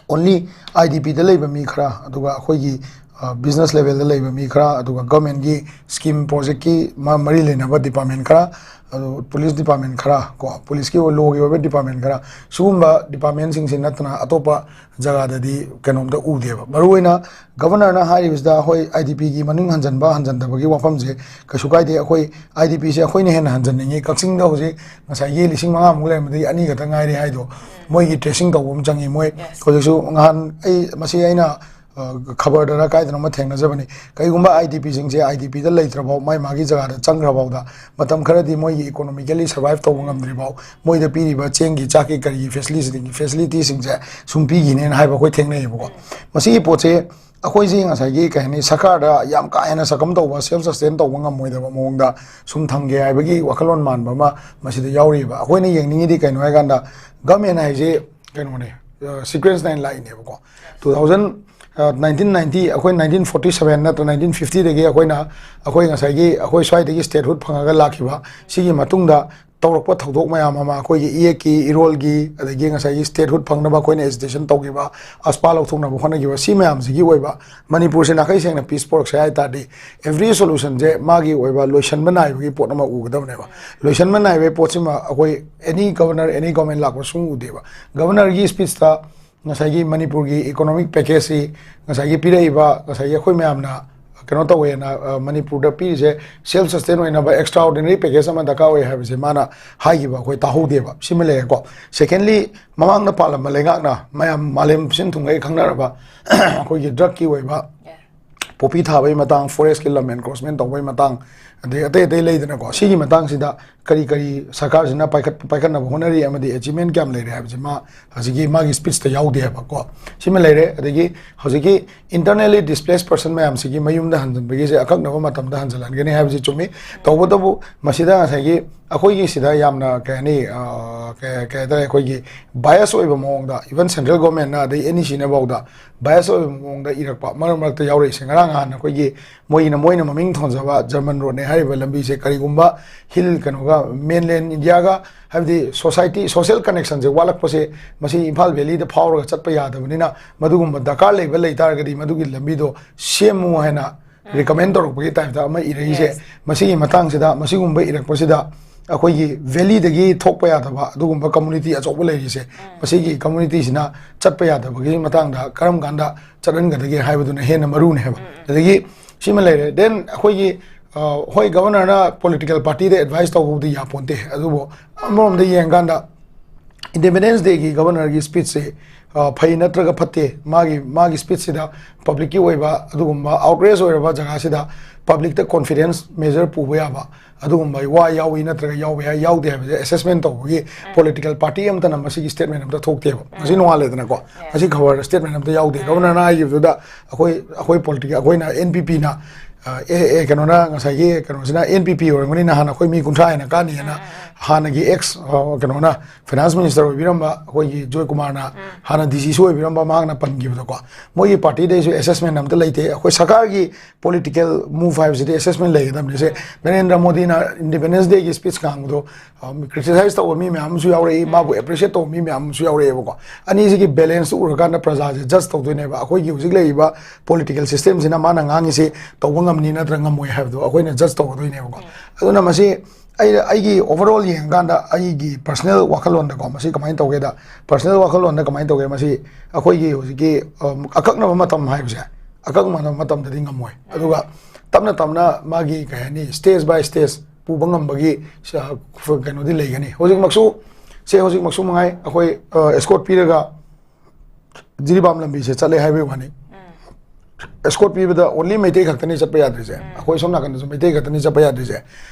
ꯑꯣꯟꯂꯤ ꯑꯥꯏ ꯗꯤ ꯄꯤꯗ ꯂꯩꯕ ꯃꯤ ꯈꯔ, ꯑꯗꯨꯒ ꯑꯩꯈꯣꯏꯒꯤ, ꯑ, ꯕꯤꯖꯤꯅꯦꯁ ꯂꯦꯚꯦꯜꯗ ꯂꯩꯕ ꯃꯤ ꯈꯔ, ꯑꯗꯨꯒ ꯒꯚꯔꯟꯃꯦꯟꯠꯀꯤ ꯁ꯭ꯀꯤꯝ ꯄ꯭ꯔꯣꯖꯦꯛꯀꯤ ꯃ-, ꯃꯔꯤ ꯂꯩꯅꯕ ꯗꯤꯄꯥꯔꯠꯃꯦꯟ ꯈꯔ, ꯑꯗꯨ ꯄꯨꯂꯤꯁ ꯗꯤꯄꯥꯔꯠꯃꯦꯟ ꯈꯔ, ꯀꯣ, ꯄꯨꯂꯤꯁꯀꯤ ꯑꯣꯏ-, ꯂꯣꯒꯤ ꯑꯣꯏꯕ ꯗꯤꯄꯥꯔꯠꯃꯦꯟ ꯈꯔ, ꯁꯤꯒꯨꯝꯕ ꯗꯤꯄꯥꯔꯠꯃꯦꯟꯁꯤꯡꯁꯤ ꯅꯠꯇꯅ ꯑꯇꯣꯞꯄ ꯖꯒꯥꯗꯗꯤ ꯀꯩꯅꯣꯝꯇ ꯎꯗꯦꯕ꯫ ꯃꯔꯨꯑꯣꯏꯅ ꯒꯚꯔꯅꯔꯅ ꯍꯥꯏꯔꯤꯕꯁꯤꯗ, ꯍꯣꯏ, ꯑꯥꯏ ꯗꯤ ꯄꯤꯒꯤ ꯃꯅꯨꯡ ꯍꯟꯖꯟꯕ ꯍꯟꯖꯟꯗꯕꯒꯤ ꯋꯥꯐꯝꯁꯦ ꯀꯩꯁꯨ ꯀꯥꯏꯗꯦ꯫ ꯑꯩꯈꯣꯏ ꯑꯥꯏ ꯗꯤ ꯄꯤꯁꯦ ꯑꯩꯈꯣꯏꯅ ꯍꯦꯟꯅ ꯍꯟꯖꯟꯅꯤꯡꯉꯤ꯫ ꯀꯛꯆꯤꯡꯗ ꯍꯧꯖꯤꯛ ꯉꯁꯥꯏꯒꯤ ꯂꯤꯁꯤꯡ ꯃꯉꯥꯃꯨꯛ ꯂꯩꯔꯝꯕꯗꯒꯤ ꯑꯅꯤ ꯈꯛꯇ ꯉꯥꯏꯔꯦ ꯍꯥꯏꯗꯣ, ꯃꯣꯏꯒꯤ ꯇ꯭ꯔꯦꯁꯤꯡ ꯇꯧꯕ ꯑꯃ ꯆꯪꯉꯤ꯫ ꯃꯣꯏ ꯍꯧꯖꯤꯛꯁꯨ ꯉꯍꯥꯟ ꯑꯩ, ꯃꯁꯤ ꯑꯩꯅ ꯈꯕꯔꯗꯔ ꯀꯥꯏꯗꯅꯣꯃ ꯊꯦꯡꯅꯖꯕꯅꯤ꯫ ꯀꯩꯒꯨꯝꯕ IDPꯁꯤꯡꯁꯦ IDPꯗ ꯂꯩꯇ꯭ꯔꯐꯥꯎ, ꯃꯥꯏ ꯃꯥꯒꯤ ꯖꯒꯥꯗ ꯆꯪꯈ꯭ꯔꯐꯥꯎꯗ, ꯃꯇꯝ ꯈꯔꯗꯤ ꯃꯣꯏꯒꯤ economically survive ꯇꯧꯕ ꯉꯝꯗ꯭ꯔꯤꯐꯥꯎ, ꯃꯣꯏꯗ ꯄꯤꯔꯤꯕ ꯆꯦꯡꯒꯤ, ꯆꯥꯛꯀꯤ, ꯀꯔꯤꯒꯤ facility, facilityꯁꯤꯡꯁꯦ ꯁꯨꯝ ꯄꯤꯈꯤꯅꯦꯅ ꯍꯥꯏꯕ ꯑꯩꯈꯣꯏ ꯊꯦꯡꯅꯩꯌꯦꯕꯀꯣ꯫ ꯃꯁꯤꯒꯤ ꯄꯣꯠꯁꯦ ꯑꯩꯈꯣꯏꯁꯤ ꯉꯁꯥꯏꯒꯤ, ꯀꯩ ꯍꯥꯏꯅꯤ, ꯁꯔꯀꯥꯔꯗ ꯌꯥꯝ ꯀꯥ ꯍꯦꯟꯅ ꯁꯛꯀꯝ ꯇꯧꯕ, self sustain ꯇꯧꯕ ꯉꯝꯃꯣꯏꯗꯕ ꯃꯑꯣꯡꯗ ꯁꯨꯝ ꯊꯝꯒꯦ ꯍꯥꯏꯕꯒꯤ ꯋꯥꯈꯜꯂꯣꯟ ꯃꯥꯟꯕ ꯑꯃ ꯃꯁꯤꯗ ꯌꯥꯎꯔꯤꯕ꯫ ꯑꯩꯈꯣꯏꯅ ꯌꯦꯡꯅꯤꯡꯉꯤꯗꯤ ꯀꯩꯅꯣ ꯍꯥꯏꯀꯥꯟꯗ, government ꯍꯥꯏꯁꯦ ꯀꯩꯅꯣꯅꯦ, sequence ꯅꯥꯏꯅ ꯂꯥꯛꯏꯅꯦꯕꯀꯣ꯫ Two thousand nineteen ninety, ꯑꯩꯈꯣꯏ nineteen forty seven ꯅꯠꯇ꯭ꯔ nineteen fiftyꯗꯒꯤ ꯑꯩꯈꯣꯏꯅ, ꯑꯩꯈꯣꯏ ꯉꯁꯥꯏꯒꯤ, ꯑꯩꯈꯣꯏ ꯁ꯭ꯋꯥꯏꯗꯒꯤ statehood ꯐꯪꯉꯒ ꯂꯥꯛꯈꯤꯕ, ꯁꯤꯒꯤ ꯃꯇꯨꯡꯗ ꯇꯧꯔꯛꯄ ꯊꯧꯗꯣꯛ ꯃꯌꯥꯝ ꯑꯃ, ꯑꯩꯈꯣꯏꯒꯤ ꯏꯌꯦꯛꯀꯤ, ꯏꯔꯣꯜꯒꯤ, ꯑꯗꯒꯤ ꯉꯁꯥꯏꯒꯤ statehood ꯐꯪꯅꯕ ꯑꯩꯈꯣꯏꯅ agitation ꯇꯧꯈꯤꯕ, ꯑꯁꯄꯥ ꯂꯧꯊꯣꯛꯅꯕ ꯍꯣꯠꯅꯈꯤꯕ, ꯁꯤ ꯃꯌꯥꯝꯁꯤꯒꯤ ꯑꯣꯏꯕ, ꯃꯅꯤꯄꯨꯔꯁꯦ ꯅꯥꯈꯩ ꯁꯦꯡꯅ peace ꯄꯨꯔꯛꯁꯦ ꯍꯥꯏ ꯇꯥꯔꯗꯤ, every solutionꯁꯦ ꯃꯥꯒꯤ ꯑꯣꯏꯕ ꯂꯣꯏꯁꯟꯕ ꯅꯥꯏꯕꯒꯤ ꯄꯣꯠ ꯑꯃ ꯎꯒꯗꯕꯅꯦꯕ꯫ ꯂꯣꯏꯁꯟꯕ ꯅꯥꯏꯕꯒꯤ ꯄꯣꯠꯁꯤꯃ ꯑꯩꯈꯣꯏ any governor, any government ꯂꯥꯛꯄ ꯁꯨꯡ ꯎꯗꯦꯕ꯫ Governorꯒꯤ speechꯇ ꯉꯁꯥꯏꯒꯤ ꯃꯅꯤꯄꯨꯔꯒꯤ economic packageꯁꯤ, ꯉꯁꯥꯏꯒꯤ ꯄꯤꯔꯛꯏꯕ, ꯉꯁꯥꯏꯒꯤ ꯑꯩꯈꯣꯏ ꯃꯌꯥꯝꯅ ꯀꯩꯅꯣ ꯇꯧꯋꯦꯅ, ꯑ, ꯃꯅꯤꯄꯨꯔꯗ ꯄꯤꯔꯤꯁꯦ self sustain ꯑꯣꯏꯅꯕ extraordinary package ꯑꯃ ꯗꯔꯀꯥꯔ ꯑꯣꯏ ꯍꯥꯏꯕꯁꯦ ꯃꯥꯅ ꯍꯥꯏꯈꯤꯕ ꯑꯩꯈꯣꯏ ꯇꯥꯍꯧꯗꯦꯕ꯫ ꯁꯤꯃ ꯂꯩꯔꯦꯀꯣ꯫ Secondly, ꯃꯃꯥꯡꯗ ꯄꯥꯜꯂꯝꯕ ꯂꯩꯉꯥꯛꯅ ꯃꯌꯥꯝ ꯃꯥꯂꯦꯝ ꯁꯤꯟ ꯊꯨꯡꯅ ꯈꯪꯅꯔꯕ ꯑꯩꯈꯣꯏꯒꯤ drugꯀꯤ ꯑꯣꯏꯕ poppy ꯊꯥꯕꯒꯤ ꯃꯇꯥꯡ, forestꯀꯤ ꯂꯝ encroachment ꯇꯧꯕꯒꯤ ꯃꯇꯥꯡ, ꯑꯗꯩ ꯑꯇꯩ ꯑꯇꯩ ꯂꯩꯗꯅꯀꯣ, ꯁꯤꯒꯤ ꯃꯇꯥꯡꯁꯤꯗ ꯀꯔꯤ ꯀꯔꯤ ꯁꯔꯀꯥꯔꯁꯤꯅ ꯄꯥꯏꯈꯠ-, ꯄꯥꯏꯈꯠꯅꯕ ꯍꯣꯠꯅꯔꯤ ꯑꯃꯗꯤ achievement ꯀꯌꯥꯝ ꯂꯩꯔꯦ ꯍꯥꯏꯕꯁꯤ ꯃꯥ ꯍꯧꯖꯤꯛꯀꯤ ꯃꯥꯒꯤ speechꯇ ꯌꯥꯎꯗꯦ ꯍꯥꯏꯕꯀꯣ꯫ ꯁꯤꯃ ꯂꯩꯔꯦ꯫ ꯑꯗꯒꯤ ꯍꯧꯖꯤꯛꯀꯤ internally displaced person ꯃꯌꯥꯝꯁꯤꯒꯤ ꯃꯌꯨꯝꯗ ꯍꯟꯖꯤꯟꯕꯒꯤꯁꯦ ꯑꯀꯛꯅꯕ ꯃꯇꯝꯗ ꯍꯟꯖꯤꯜꯍꯟꯒꯅꯤ ꯍꯥꯏꯕꯁꯤ ꯆꯨꯝꯃꯤ꯫ ꯇꯧꯕꯇꯕꯨ ꯃꯁꯤꯗ ꯉꯁꯥꯏꯒꯤ ꯑꯩꯈꯣꯏꯒꯤ ꯁꯤꯗ ꯌꯥꯝꯅ, ꯀꯩ ꯍꯥꯏꯅꯤ, ꯑ, ꯀꯩ, ꯀꯩ ꯍꯥꯏꯇꯥꯔꯦ, ꯑꯩꯈꯣꯏꯒꯤ bias ꯑꯣꯏꯕ ꯃꯑꯣꯡꯗ, even central governmentꯅ ꯑꯗꯩ NECꯅ ꯐꯥꯎꯗ bias ꯑꯣꯏꯕ ꯃꯑꯣꯡꯗ ꯏꯔꯛꯄ ꯃꯔꯛ ꯃꯔꯛꯇ ꯌꯥꯎꯔꯛꯏꯁꯦ꯫ ꯉꯔꯥꯡ ꯅꯍꯥꯟ ꯑꯩꯈꯣꯏꯒꯤ ꯃꯣꯏꯅ, ꯃꯣꯏꯅ ꯃꯃꯤꯡ ꯊꯣꯟꯖꯕ German roadꯅꯦ ꯍꯥꯏꯔꯤꯕ ꯂꯝꯕꯤꯁꯦ ꯀꯔꯤꯒꯨꯝꯕ hill, ꯀꯩꯅꯣꯒ, mainland Indiaꯒ, ꯍꯥꯏꯕꯗꯤ society, social connectionꯁꯦ ꯋꯥꯠꯂꯛꯄꯁꯦ, ꯃꯁꯤ ꯏꯝꯐꯥꯜ valleyꯗ ꯐꯥꯎꯔꯒ ꯆꯠꯄ ꯌꯥꯗꯕꯅꯤꯅ, ꯃꯗꯨꯒꯨꯝꯕ ꯗꯔꯀꯥꯔ ꯂꯩꯕ ꯂꯩ ꯇꯥꯔꯒꯗꯤ ꯃꯗꯨꯒꯤ ꯂꯝꯕꯤꯗꯣ ꯁꯦꯝꯃꯨ ꯍꯥꯏꯅ recommend ꯇꯧꯔꯛꯄꯒꯤ typeꯇ ꯑꯃ ꯏꯔꯛꯏꯁꯦ꯫ Yes. ꯃꯁꯤꯒꯤ ꯃꯇꯥꯡꯁꯤꯗ, ꯃꯁꯤꯒꯨꯝꯕ ꯏꯔꯛꯄꯁꯤꯗ ꯑꯩꯈꯣꯏꯒꯤ valleyꯗꯒꯤ ꯊꯣꯛꯄ ꯌꯥꯗꯕ ꯑꯗꯨꯒꯨꯝꯕ community ꯑꯆꯧꯕ ꯂꯩꯔꯤꯁꯦ, ꯃꯁꯤꯒꯤ communityꯁꯤꯅ ꯆꯠꯄ ꯌꯥꯗꯕꯒꯤ ꯃꯇꯥꯡꯗ ꯀꯔꯝ ꯀꯥꯟꯗ ꯆꯠꯍꯟꯒꯗꯒꯦ ꯍꯥꯏꯕꯗꯨꯅ ꯍꯦꯟꯅ ꯃꯔꯨꯅꯦ ꯍꯥꯏꯕ꯫ ꯑꯗꯒꯤ ꯁꯤꯃ ꯂꯩꯔꯦ꯫ Then ꯑꯩꯈꯣꯏꯒꯤ, ꯑ, ꯍꯣꯏ, governorꯅ political partyꯗ advice ꯇꯧꯕꯕꯨꯗꯤ ꯌꯥꯄꯣꯟꯇꯦ, ꯑꯗꯨꯕꯨ ꯑꯃꯔꯣꯝꯗ ꯌꯦꯡꯀꯥꯟꯗ Independence Dayꯒꯤ governorꯒꯤ speechꯁꯦ ꯑ, ꯐꯩ ꯅꯠꯇ꯭ꯔꯒ ꯐꯠꯇꯦ, ꯃꯥꯒꯤ ꯃꯥꯒꯤ ꯁ꯭ꯄꯤꯆꯁꯤꯗ ꯄꯕ꯭ꯂꯤꯛꯀꯤ ꯑꯣꯏꯕ ꯑꯗꯨꯒꯨꯝꯕ ꯑꯥꯎꯠꯔꯦꯖ ꯑꯣꯏꯔꯕ ꯖꯒꯥꯁꯤꯗ ꯄꯕ꯭ꯂꯤꯛꯇ ꯀꯣꯟꯐꯤꯗꯦꯟꯁ ꯃꯦꯖꯔ ꯄꯨꯕ ꯌꯥꯕ ꯑꯗꯨꯒꯨꯝꯕ ꯋꯥ ꯌꯥꯎꯏ ꯅꯠꯇ꯭ꯔꯒ ꯌꯥꯎꯕ ꯌꯥꯏ ꯌꯥꯎꯗꯦ ꯍꯥꯏꯕꯁꯦ ꯑꯦꯁꯦꯁꯃꯦꯟ ꯇꯧꯕꯒꯤ ꯄꯣꯂꯤꯇꯤꯀꯦꯜ ꯄꯥꯔꯇꯤ ꯑꯃꯠꯇꯅ ꯃꯁꯤꯒꯤ ꯁ꯭ꯇꯦꯠꯃꯦꯟ ꯑꯝꯇ ꯊꯣꯛꯇꯦꯕ꯫ ꯉꯁꯤ ꯅꯣꯡꯉꯥꯜꯂꯦꯗꯅꯀꯣ, ꯉꯁꯤ ꯈꯕꯔꯗ ꯁ꯭ꯇꯦꯠꯃꯦꯟ ꯑꯝꯇ ꯌꯥꯎꯗꯦ꯫ ꯒꯕꯔꯅꯔꯅ ꯍꯥꯏꯈꯤꯕꯗꯨꯗ ꯑꯩꯈꯣꯏ ꯑꯩꯈꯣꯏ ꯄꯣꯂꯤꯇꯤꯀꯦꯜ ꯑꯩꯈꯣꯏꯅ ꯑꯦꯟ ꯄꯤ ꯄꯤꯅ ꯑꯦ ꯑꯦ ꯀꯩꯅꯣꯅ ꯉꯁꯥꯏꯒꯤ ꯀꯩꯅꯣꯁꯤꯅ ꯑꯦꯟ ꯄꯤ ꯄꯤ ꯑꯣꯏꯔꯝꯒꯅꯤ, ꯅꯍꯥꯟ ꯑꯩꯈꯣꯏ ꯃꯤ ꯀꯨꯟꯊ꯭ꯔꯥ ꯍꯦꯟꯅ ꯀꯥꯅꯤꯅ ꯍꯥꯟꯅꯒꯤ ꯑꯦꯛꯁ ꯀꯩꯅꯣꯅ ꯐꯥꯏꯅꯥꯟꯁ ꯃꯤꯅꯤꯁꯇꯔ ꯑꯣꯏꯕꯤꯔꯝꯕ ꯑꯩꯈꯣꯏꯒꯤ ꯖꯣꯏ ꯀꯨꯃꯥꯔꯅ ꯍꯥꯟꯅ ꯗꯤ ꯁꯤꯁꯨ ꯑꯣꯏꯕꯤꯔꯝꯕ ꯃꯍꯥꯛꯅ ꯄꯟꯈꯤꯕꯗꯀꯣ, ꯃꯣꯏꯒꯤ ꯄꯥꯔꯇꯤꯗꯩꯁꯨ ꯑꯦꯁꯦꯁꯃꯦꯟ ꯑꯝꯇ ꯂꯩꯇꯦ꯫ ꯑꯩꯈꯣꯏ ꯁꯔꯀꯥꯔꯒꯤ ꯄꯣꯂꯤꯇꯤꯀꯦꯜ ꯃꯨꯚ ꯍꯥꯏꯕꯁꯤꯗꯤ ꯑꯦꯁꯦꯁꯃꯦꯟ ꯂꯩꯒꯗꯕꯅꯤ꯫ ꯁꯦ ꯅꯔꯦꯟꯗ꯭ꯔ ꯃꯣꯗꯤꯅ ꯏꯟꯗꯤꯄꯦꯟꯗꯦꯟꯁ ꯗꯦꯒꯤ ꯁ꯭ꯄꯤꯆ ꯉꯥꯡꯕꯗꯣ ꯀ꯭ꯔꯤꯇꯤꯁꯥꯏꯁ ꯇꯧꯕ ꯃꯤ ꯃꯌꯥꯝ ꯑꯃꯁꯨ ꯌꯥꯎꯔꯛꯏ, ꯃꯥꯕꯨ ꯑꯦꯄ꯭ꯔꯤꯁꯤꯌꯦꯠ ꯇꯧꯕ ꯃꯤ ꯃꯌꯥꯝ ꯑꯃꯁꯨ ꯌꯥꯎꯔꯛꯑꯦꯕꯀꯣ꯫ ꯑꯅꯤꯁꯤꯒꯤ ꯕꯦꯂꯦꯟꯁꯇꯨ ꯎꯔꯀꯥꯟꯗ ꯄ꯭ꯔꯖꯥꯁꯦ ꯖꯁ ꯇꯧꯗꯣꯏꯅꯦꯕ꯫ ꯑꯩꯈꯣꯏꯒꯤ ꯍꯧꯖꯤꯛ ꯂꯩꯔꯤꯕ ꯄꯣꯂꯤꯇꯤꯀꯦꯜ ꯁꯤꯁꯇꯦꯝꯁꯤꯅ ꯃꯥꯅ ꯉꯥꯡꯉꯤꯁꯤ ꯇꯧꯕ ꯉꯝꯅꯤ ꯅꯠꯇ꯭ꯔꯒ ꯉꯝꯃꯣꯏ ꯍꯥꯏꯕꯗꯣ ꯑꯩꯈꯣꯏꯅ ꯖꯁ ꯇꯧꯒꯗꯣꯏꯅꯦꯕꯀꯣ꯫ ꯑꯗꯨꯅ ꯃꯁꯤ ꯑꯩ ꯑꯩꯒꯤ ꯑꯣꯚꯔꯑꯣꯜ ꯌꯦꯡꯉꯀꯥꯟꯗ ꯑꯩꯒꯤ ꯄꯔꯁꯅꯦꯜ ꯋꯥꯈꯜꯂꯣꯟꯗꯀꯣ, ꯃꯁꯤ ꯀꯃꯥꯏꯅ ꯇꯧꯒꯦꯗ, ꯄꯔꯁꯅꯦꯜ ꯋꯥꯈꯜꯂꯣꯟꯗ ꯀꯃꯥꯏꯅ ꯇꯧꯒꯦ, ꯃꯁꯤ ꯑꯩꯈꯣꯏꯒꯤ ꯍꯧꯖꯤꯛꯀꯤ ꯑꯀꯛꯅꯕ ꯃꯇꯝ ꯍꯥꯏꯕꯁꯦ, ꯑꯀꯛꯅꯕ ꯃꯇꯝꯗꯗꯤ ꯉꯝꯃꯣꯏ꯫ ꯑꯗꯨꯒ ꯇꯞꯅ ꯇꯞꯅ ꯃꯥꯒꯤ ꯀꯩ ꯍꯥꯏꯅꯤ, ꯁ꯭ꯇꯦꯖ ꯕꯥꯏ ꯁ꯭ꯇꯦꯖ ꯄꯨꯕ ꯉꯝꯕꯒꯤ ꯀꯩꯅꯣꯗꯤ ꯂꯩꯒꯅꯤ꯫ ꯍꯧꯖꯤꯛꯃꯛꯁꯨ, ꯁꯦ ꯍꯧꯖꯤꯛꯃꯛꯁꯨ ꯃꯉꯥꯏ, ꯑꯩꯈꯣꯏ ꯑꯦꯁꯀꯣꯔꯠ ꯄꯤꯔꯒ ꯖꯤꯔꯤꯕꯥꯝ ꯂꯝꯕꯤꯁꯦ ꯆꯠꯂꯦ ꯍꯥꯏꯕꯒꯤ ꯋꯥꯅꯤ꯫ ꯑꯦꯁꯀꯣꯔꯠ ꯄꯤꯕꯗ ꯑꯣꯟꯂꯤ ꯃꯩꯇꯩ ꯈꯛꯇꯅꯤ ꯆꯠꯄ ꯌꯥꯗ꯭ꯔꯤꯁꯦ꯫ ꯑꯩꯈꯣꯏ ꯁꯣꯝ ꯅꯥꯀꯟꯗꯁꯨ ꯃꯩꯇꯩ ꯈꯛꯇꯅꯤ ꯆꯠꯄ ꯌꯥꯗ꯭ꯔꯤꯁꯦ꯫